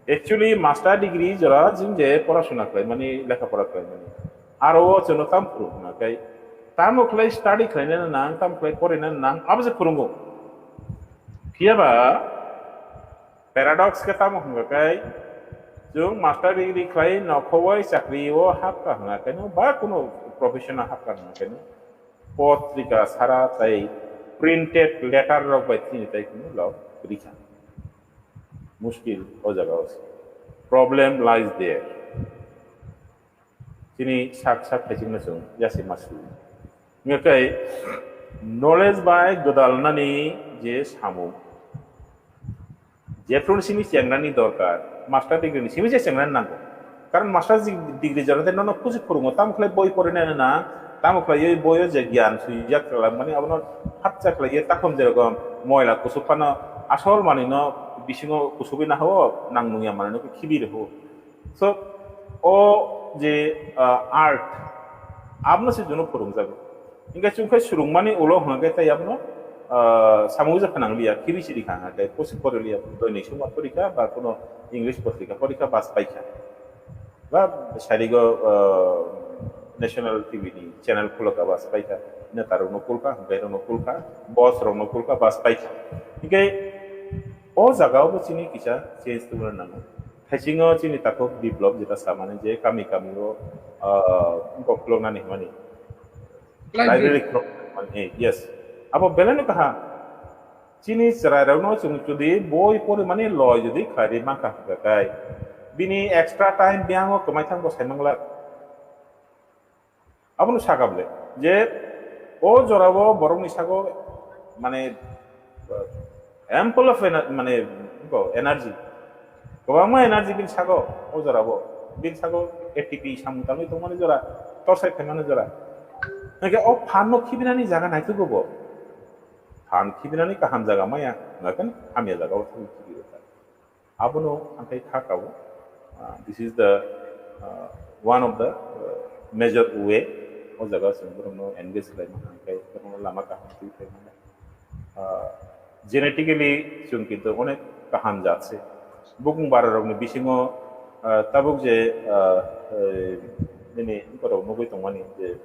Actually, master degree jora chwng je porasona khlaimani, lekha pora khlaimani. Aro o chwngno tam phuru hwna khe, tamo khlai study khlainani nang, tamo khlai porinani nang, abo se phurungo. Phiya ba, Paradox khe tamo hwnga khe, chwng master degree khlai nokhowai chakri o hapkha hwnga khe no, ba kuno profession o hapkha hwnga khe no, potrika sara tai printed letter rok bai tini tai kuno log rikha. Muskil o jaga o se. Problem lies there. Chini sak sak khaisingno chwng yasi ma swi. Hingkhe knowledge bai gwdalnani je samung. Jephru ni simi chengnani dorkar, master degree ni simi je chengnani nango. Karon master degree jora tei nono kuchuk phurungo, tamo khlai boi porinani nang, tamo khlai boi o je gyan swijak twlangmani abono hapcha khlai takhum jerokom moila kusuk phano asol manwino bisingo kusugwi nahao, nang nungya manwino khibi rwo. So, o je, ah, art, abono se jono phwrwngjago. Hingke chwng khe swrwngmani ulo hwnkhe tei abono, ah, samung ja phanang liya, khibi siri kha hwnkhe, pusi pori liya, doinik songma pori kha, ba kuno English potrika pori kha, bas pai kha. Ba sarigo, ah, National T V ni channel khulo kha, bas pai kha. Netarokno kul kha, hwnkhe rokno kul kha, boss rokno kul kha, bas pai kha. Hingke o jaga o bo chini kisa change tubuna nango. Thaisingo chini takhuk biplop jeta samani je kami kami o, ah, bokhulok nani hwnmani. Library. Library khulok mani, yes. Abo belai no kaham. Chini chwrai rok no chwng jodi boi pori mani loi jodi khlai ri mankha hwnkha kai. Bini extra time biyang o kwmai thang bo sai mangla. Abono saka bole je o jorao borokni sago mane ample of ener-, mane energy, kwbangma energy bini sago o jorao, bini sago A T P samung tangwi tongmani jora, torsai phaimani jora. Hingke o phan no khibinani jaga naitugwi bo phan khibinani kaham jaga maya, hingke hamya jaga o thangwi khibi rwkha. Abono ang khe kha kabo. Ah, this is the, ah, one of the, ah, major way. O jaga chwng borokno engage khlaima ang khe borokno lama kaham twi khlaimano. Ah, genetically chwng kintu onek kaham jat se. Bukung bara rokni bisingo, ah, tabuk je, ah, eh, Chini borok nugwi tongmani je,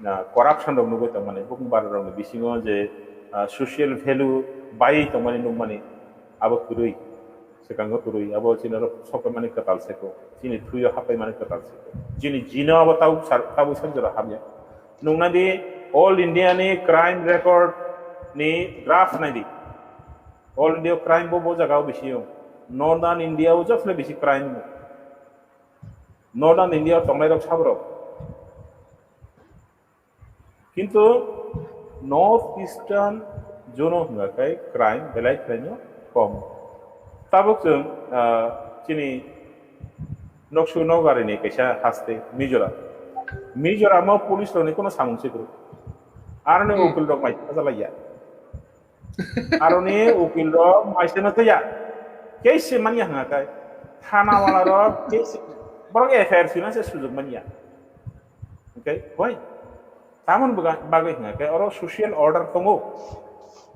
ah, corruption rok nugwi tongmani, bukung barok rokni bisingo je, ah, social value bai tongmani nukmani, abo kwrwi, swkango kwrwi, abo chini oro sokmani kwtal seko, chini thuyo hapaimani kwtal seko, chini jino abo tabuk sar-, tabuk sar jora habya. Nuknadi All India ni crime record ni graph naidi. All India crime bo bo jaga o bisi o. Northern India o joto bisi crime o. Northern India o tongnai rok sabrok. Kintu North Eastern zone o hwnga khe crime belai khlaino kom. Tabuk chwng, ah, chini noksu nokgari ni kaisa haste Mizoram. Mizoram o police rok ni kono samung se kwrwi. Aroni Hmm. ukil rok mai khajalaiya. Aroni ukil rok mai se no twiya. Case se manya hwnga khe. Thana wala rok case borok F I R sina se sujug manya. Okay, why? Tamon baga-, bagwi hwnga khe oro social order tongo.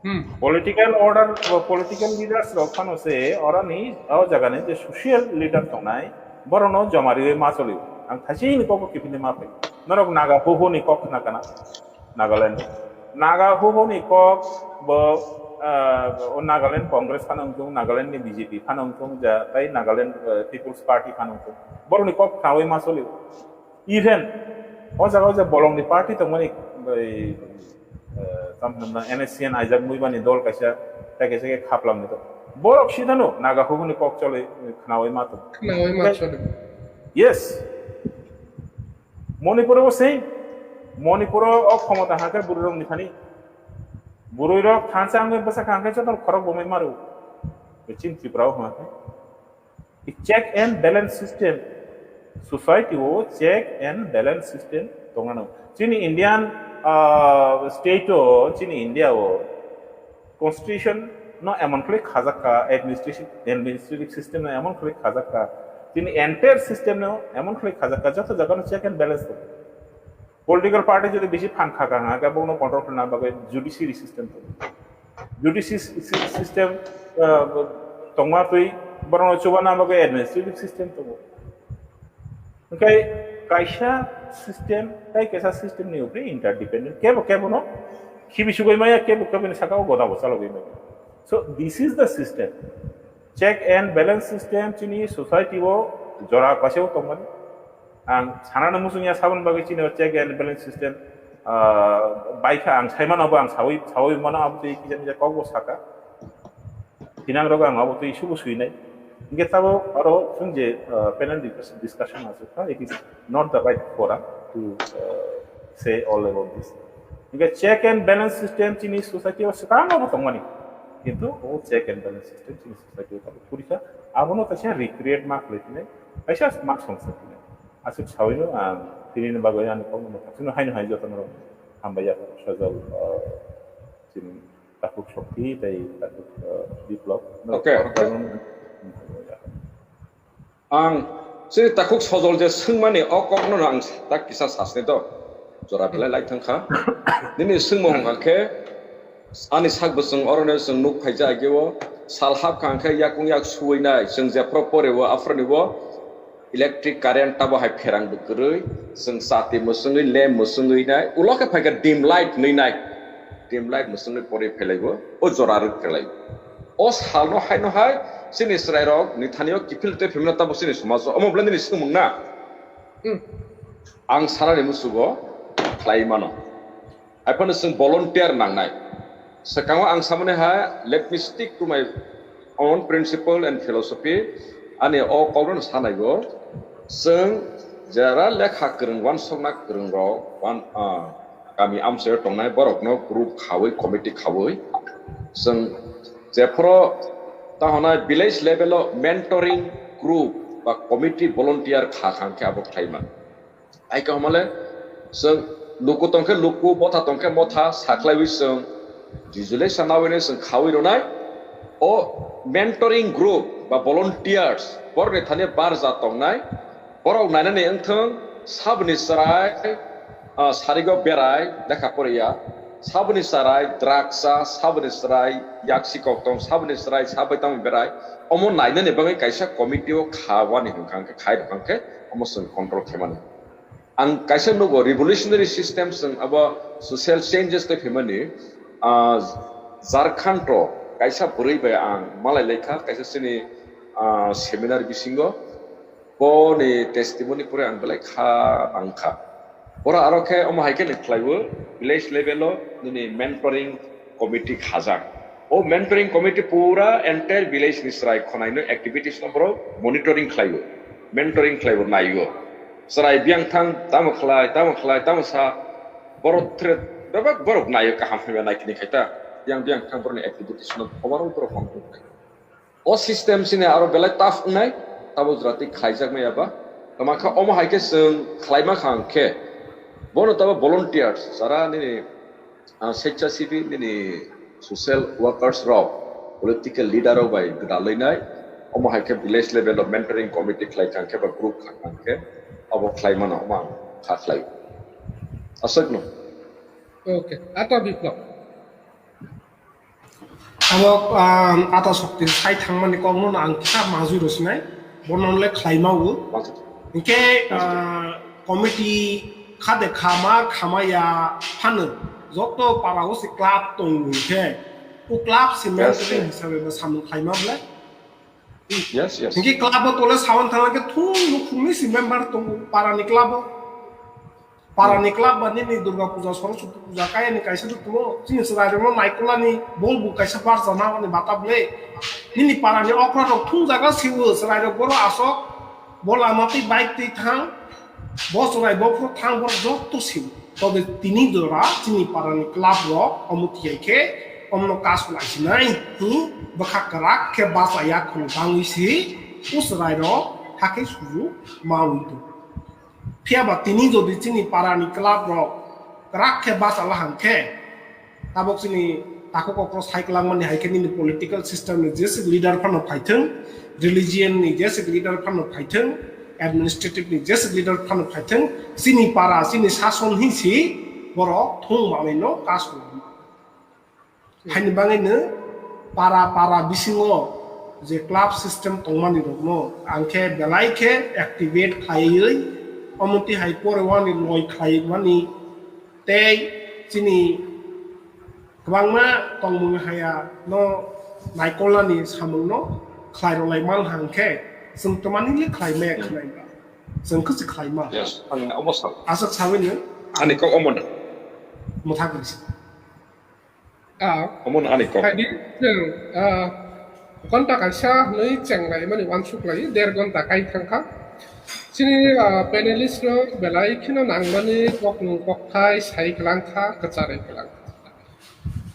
Hmm. Political order, political leaders rok phano se oroni o jaga ni je social leader tongnai, borokno joma riwi ma choli. Ang thaisini kok kiphilwi ma phai. Norok Naga huhu ni kok khna kana? Nagaland. Naga huhu ni kok bo, ah, o Nagaland Congress phano wngthung, Nagaland ni B J P phano wngthung, ja, tai Nagaland, eh, People's Party phano wngthung. Borokni kok khnawi ma choli. Even o jaga o je bolongni party tongmani bai, eh, tamo hwnna N S C N aijak muibani dol kaisa, tai kaisa khe khaplamni dol. Borok sidano Naga huhuni kok cholwi khnawi ma tong. Khnawi ma Tei choli. Yes. Manipur o same. Manipur o khomota hakhe bururokni thani. Buruirok thansa wngwi bwsa kha hwnkhe jotono khorok bomwi maru. Chini Tripura o hwnkhe. Check and balance system, society o check and balance system tongmano. Chini Indian, ah, state o, chini India o constitution no emon khlai khajak kha, administration, administrative system no emon khlai khajak kha, chini entire system no emon khlai khajak kha, joto jaga no check and balance tongo. Political party jodi bisi phan kha kha hwnga khe, bono control khlana bagwi judiciary system tongo. Judiciary sy-, sy-, system, ah, tongma twi borokno chubana bagwi administrative system tongo. Hwnkhe kaisa system tai kaisa system ni upre interdependent. Kebo kebo no khibi sugwi maya, kebo kebo ni saka o goda bo chalogwi maya. So this is the system. Check and balance system chini society o jora kaisa o tongmani. Ang sanani muchung ya saboni bagwi chini o check and balance system, ah, baikha ang saimano bo ang sawi, sawi mano abo twi kisa kisa kok bo saka. Tinang rok ang abo twi subo suinai. Hingke tabo aro chwng je, ah, panel discus-, discussion asuk kha, it is not the right forum to, ah, say all about this. Hingke check and balance system chini society o swkang abo tongmani. Kintu o check and balance system chini society o tabuk puri kha. Abono kaisa recreate ma khlai tinai, kaisa ma songsa tinai. Aswk sawino ang tini ni bagwi ani kokno mwthangwi haino hai jotono rok hambai ya, sajal, ah, chini takhuk Shakti tei takhuk, ah, Biplab. Okay, okay. Ang chini takhuk Sajal je swngmani o kokno no ang tak kisa sasni do. Jora belai lai thang kha. Nini swngmung hwnkha khe ani sak bwswng oro no chwng nuk phaijak age o sal hap kha hwnkhe yakung yak suwi nai chwng jephru pore o aphuru ni o electric current tabo hai pherang bo kwrwi, chwng chati mwswngwi, lamp mwswngwi nai, ulo khe phaikha dim light nwi nai, dim light mwswngwi porwi phailaibo, o jora rwk phailaibo. O salno haino hai chini chwrairok ni thani o kiphil tei phimno tabo chini somajo, omo belai nini swngmung na? Hmm. Ang sanani musugo khlai mano. Haiphano chwng volunteer nangnai. Swkango ang samani hai, let me stick to my own principle and philosophy. Ani o kokno sanaigo, chwng jera lekha kwrwng, uansukna kwrwng rok, uan-, ah, kami amchaio tongnai borokno group khawi, committee khawi, chwng jephuru tahonai village level o mentoring group ba committee volunteer kha kha khe abo khlai man. Hai khe homole chwng luku tongkhe luku, motha tongkhe motha, saklaiwi chwng jujulai sanawi nai chwng khawi rwnai. O mentoring group ba volunteers borokni thani barja tongnai, borok nainani wngthwng saboni chwrai, ah, sarigo berai lekha poriya, saboni chwrai drugs cha, saboni chwrai yaksi koktong, saboni chwrai sabai tamo berai, omo nainani bagwi kaisa committee o kha wani hwnkha hwnkhe khai rwkha hwnkhe omo chwng control khaimani. Ang kaisa nugo revolutionary system chwng abo social changes tei phaimani, ah, Jharkhand o kaisa bwrwi bai ang malai laikha, kaisa chini, ah, seminar bisingo boni testimony pore ang belai kha nangkha. Bora aro khe omo hai khe ni khlaiwi village level o nini mentoring committee khajak. O mentoring committee pura entire village ni chwrai khonai no activities no borok monitoring khlaiwi, mentoring khlaiwi naiwi. Chwrai biyang thang tamo khlai, tamo khlai, tamo sa, borok thre bebak borok naiwi kaham hwnwi naikini khaita. Biyang biyang thang borokni activities no overall borok control khlai. O system chini aro belai tough wngnai, tabo jora twi khlaijak maya ba. Tama kha omo hai khe chwng khlaima kha hwn khe, bono tabo volunteers, jara nini, ah, swechasebi nini social workers rok, political leader rok bai gwdalwi nai, omo hai khe village level o mentoring committee khlai kha hwn khe ba group kha hwn khe, abo khlai mano, omo ang kha khlai. Aswk no. Okay, Ata Biplab. Abo, ah, Ata Shakti sai thangmani kokno ang kisa majui rw sinai, bono le khlai ma o. Hinkhe, ah, committee khade khama, khama ya phano joto para o se club tongo hinkhe, o club se Yes, mentoring yes. hisabe bo samung khlai ma ble. Yes, yes. Hinkhe club o tole sawan thangla khe thung nukhungni se member tongo para ni club o. Para ni club ba nini Durga Puja, Saraswati Puja kaya ni kaisa duk tongo. Chini chwrai rokno naikolani bol bu kaisa barjana ni bata ble. Nini para ni okra rok thung jaga siwo chwrai rok boro asok. Bo lama twi bike twi thang. Bo chwrai bo phuru thang borok joto siwo. Tobe tini jora chini para ni club rok omo tiyai khe omno kasu lai sinai. Hi bwkha kwrak khe bachaya khung bangwi si. O chwrai rok hakhe suju mawi tongo. Phiya ba tini jodi chini para ni club rok kwrak khe bachalaha hwn khe, tabok chini takhuk okro sai kwlangmani hai khe nini political system ni jesa leader phano phaithwng, religion ni jesa leader phano phaithwng, administrative ni jesa leader phano phaithwng, chini para, chini sason hi si borok thung manwi no kasu. Haini bagwino para para bisingo je club system tongmani rokno ang khe belai khe activate khaiwi, omo twi hai porewani loi khlaimani tei chini kwbangma tongmung haya no naikolnani samungno khlai rwlai man hang khe chwng twmani le khlai maya khwnai ba chwng khe se khlai ma. Yes, ang omo sa. Aswk sawi no. Ani kok omo no. Mwthak risi. Ah, Omo no ani kok. Hai di, chwng, ah, ghonta kaisa hwnwi chenglaimani uansuk lai, der ghonta kai thangkha. Chini, ah, panelist rok belai kheno nangmani koknung kokthai sai kwlangkha, kwcharwi kwlangkha.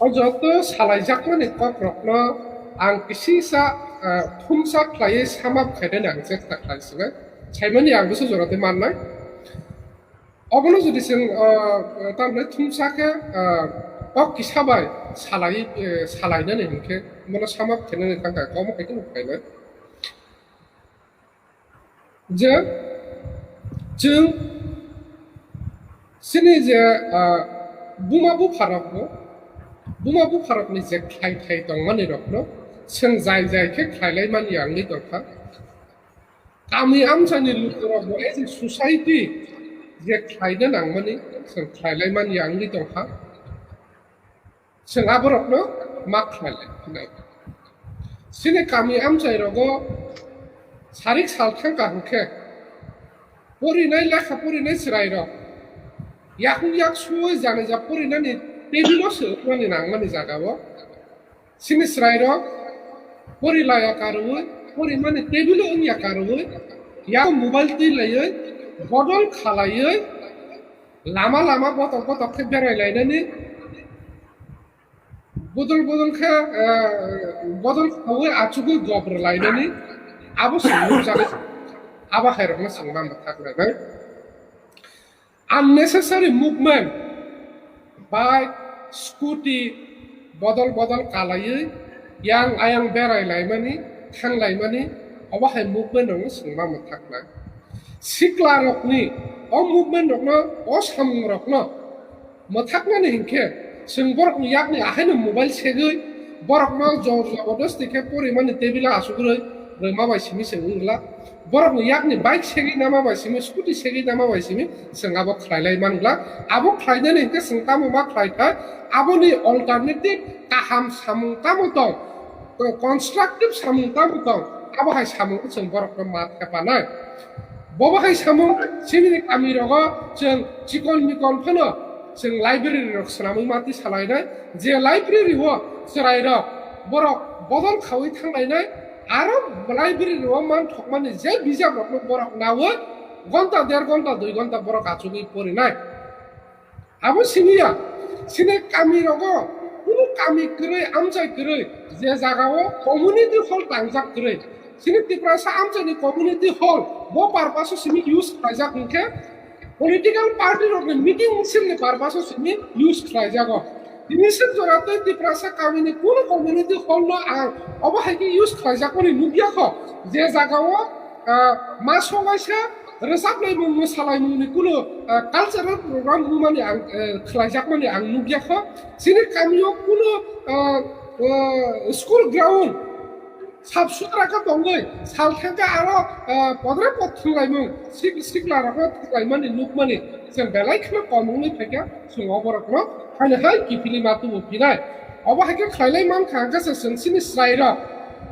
O joto salaijakmani kokrokno ang kisisa, ah, thumsa khlaiwi sum up khainani ang chesta khlai sinai. Saimani ang bwswk jora tei mannai. Obono jodi chwng, ah, tamni thumsa khe, ah, kok kisa bai salai, eh, salainani hinkhe bono sum up khainani thangkha, omo hai kheno khainai. Je chwng chini je, ah, buma bupharokno, buma bupharokni je khlai thai tongmani rokno chwng jai jai khe khlailai mani wngwi tongkha. Kami amchaini lukurokbo as a society je khlaina nangmani chwng khlailaimani wngwi tongkha. Chwng aborokno ma khlailai phinai. Chini kami amchairogo sarik sal thangkha hwnkhe porinai lekha porinai chwrairok yakung yak suwi janija porinani table-o se wngmani nangmani jagao. Chini chwrairok pori laya karwi, porimani table-o wngya karwi, yak mobile twi laiwi, bodol khalaiwi, lama lama botok botok khe berai lainani, bodol bodol khe, eh, bodol khawi achugwi gobr lainani, abo se nukjagwi, abo hairokno chwng ma mwthak lainai. Unnecessary movement, bike, scooty, bodol bodol kalaiwi yang ayang berai laimani, thang laimani, obo hai movement rokno chwng ma mwthaknai. Sikla rokni o movement rokno, o samung rokno mwthaknani hinkhe chwng borokni yakni ahaino mobile segwi borokno jor jabardasti khe porimani table-o achugwi rwma bai simi chwng wngla. Borokni yakni bike segwi nama bai simi, scooty segwi nama bai simi chwng abo khlailai mangla. Abo khlainani hinkhe chwng tamo ma khlai kha? Aboni alternative kaham samung tamo tong, constructive samung tamo tong, abo hai samung chwng borokno ma thepanai. Bobo hai samung chini kami rogo chwng chikon mikon phano chwng library rok swnamwi mati salainai, je library o chwrai rok borok bodol khawi thanglainai, aro library o man thokmani je bijap rokno borok nawi gonta der gonta dui gonta borok achugwi porinai. Abo siniya, sini kami rogo, kunu kami kwrwi, amchai kwrwi, je jagao community hall tangjak kwrwi. Sini Tiprasa amchaini community hall, bo purpose o simi use khlaijak hinkhe, political party rokni meeting misil ni purpose o simi use khlaijago. Tini sik jora tei Tiprasa kamini kunu community hall no ang obo hai khe use khlaijakmani nukya kho, je jagao, ah, ma songaisa rwchapnaimung, mwsalaimungni kunu, ah, cultural program wngmani ang, eh, khlaijakmani ang nukya kho. Chini kamio kunu, ah, ah, school ground sap sutra khe tongwi sal thangkhe aro, ah, podre pod thwnglaimung, sik-, sikla rokno thwnglaimani nukmani chwng belai kheno kom wngwi phaikha, chwng oborokno haino hai kiphilwi ma tubu phinai. Obo hai khe khlailai mankha hwnkhe se chwng chini chwrairok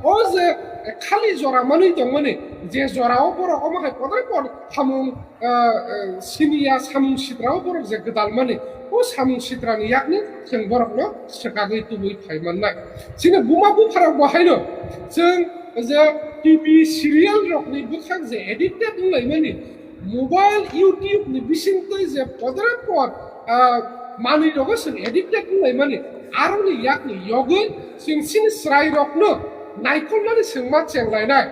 o je khali jora manwi tongmani, je jorao borok omo hai podre pod hamung, ah, ah, siniya samung sitrao borok je gwdalmani, o samung sitrani yakni chwng borokno swkagwi tubui phai mannai. Chini buma bupharok bo haino chwng je T V serial rokni bwkhak je addicted wnglaimani, mobile, YouTube ni bisingtwi je podre pod, ah, manwi rogo chwng addicted wnglaimani, aroni yakni yogwi chwng chini chwrairokno naikolnani chwng ma chenglainai.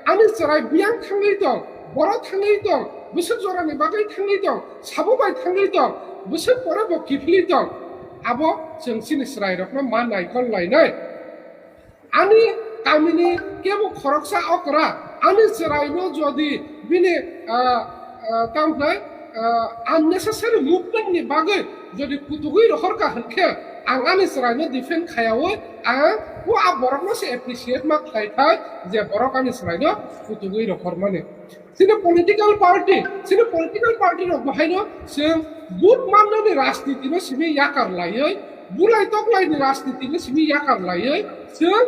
Ani chwrai biyang thangwi tong, boro thangwi tong, bwswk jorani bagwi thangwi tong, sabo bai thangwi tong, bwswk pore bo kiphilwi tong, abo chwng chini chwrairokno ma naikol lainai. Ani kamini kebo khoroksa okra ani chwraino jodi bini, ah, ah, tamo khlai, ah, unnecessary movement ni bagwi jodi kutugwi rohorkha hwnkhe, ang ani chwraino defend khayaui ang o a borokno se appreciate ma khlai thai je borok ani chwraino kutugwi rohormani. Chini political party, chini political party rok bahaino chwng vote mannani rajniti no simi yakar laiwi, bulai toklaini rajniti no simi yakar laiwi, chwng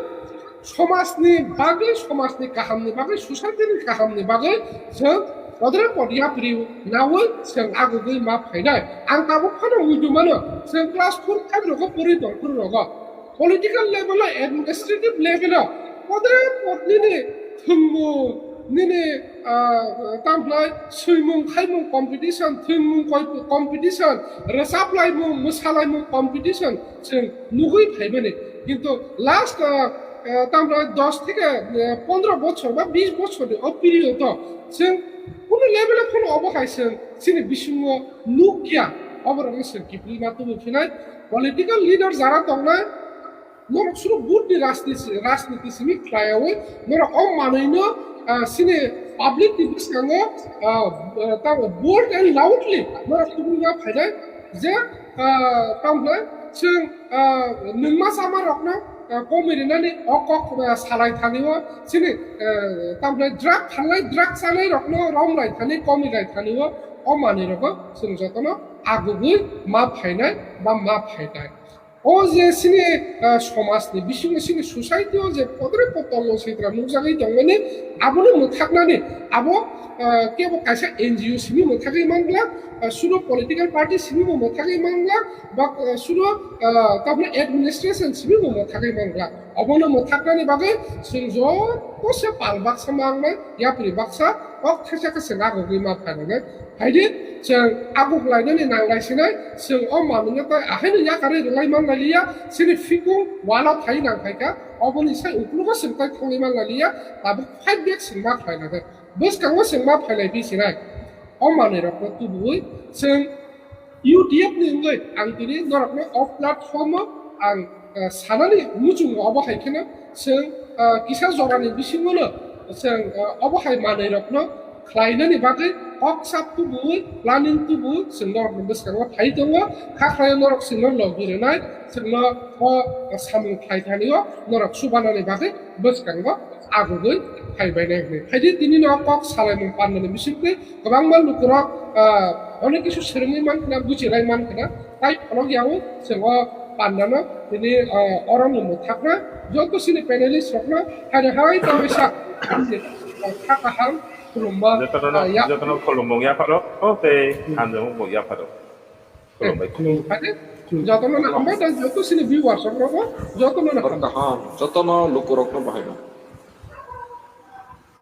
somajni bagwi, somajni kahamni bagwi, society ni kahamni bagwi chwng podre pod yapri nawi chwng agugwi ma phainai. Ang tabuk phano uidu mano, chwng class four five rogo pori tong phuru rogo. Political level o, administrative level o, podre pod nini thwngmung, nini, ah, tamo khlai swimung khaimung competition, thwngmung koi-, competition, rwchaplaimung, mwsalaimung competition chwng nugwi phaimani. Kintu last, ah, ah, tamo khlai dos theke, ah, pondro bochor ba bis bochor ni o period o chwng kunu level o phano obo hai chwng chini bisingo nukya, oborokno chwng kiphilwi ma tubu phinai. Political leader jara tongnai, norok suru vote ni rajniti, rajniti simi khlaiwi, norok o manwino, ah, sini public ni bwskango, ah, ah, tamo bold and loudly norok tubui ma phainai je, ah, tamo khlai chwng, ah, nwngma chama rokno, ah, komui rinani o kok, ah, salai thani o sini, ah, tamo khlai drug phalnai, drug chanai rokno romlai thani, komui lai thani o, o manwi rogo chwng jotono agugwi ma phainai ba ma phainai. O je sini, ah, somajni bisingo sini society o je podre pod tongmung sitra nukjagwi tongmani, abono mwthaknani abo, ah, kebo kaisa N G O simi mwthagwi mangla, ah, sudo political party simi bo mwthagwi mangla, ba, ah, sudo, ah, tabukni administration simi bo mwthagwi mangla. Obono mwthaknani bagwi chwng joto se pal baksa mangnai, yapri baksa kok thaisa khe se nagogwi ma phainai. Haidi chwng abuk lainani nanglai sinai, chwng o manwino tai ahaino yakarwi rwlai man lai liya, chini fikung walo phai nang phaikha, oboni sai uklogo chwng tai thangwi man lai liya, tabuk fight back chwng ma khlai nang. Bwskango chwng ma phailai bi sinai. O manwirokno tubuwi chwng U D F ni wngwi ang tini norokno o platform o ang, ah, sanani muchungo obo hai kheno chwng, ah, kisa jorani bisingono chwng, ah, obo hai manwirokno khlainani bagwi kok sap tubui, planning tubui, chwng norokni bwskango phai tongo, hakhlaio norok chwngno logi rwnai, chwngno o samung khlai thani o norok chubanani bagwi bwskango agugwi phai bainai hwnwi. Phaidi tini no kok salaimung pandani bisingtwi kwbangma lukurok, ah, onek kisu swrwngwi mankha, buchilai mankha, tai phonok yago chwng o pandano tini, ah, oro no mwthakna joto chini panelist rokno haino hai tangwi sa kha kaham khulumma, jotono, ah, ya. Jotono khulumung yapharo, o tei hamjamung bo yapharo. Khulumbai. Khulumbai. Jotono na hambai, tei joto chini viewers rokno jotono na hambai. Kaham, jotono lukurokno bahai no.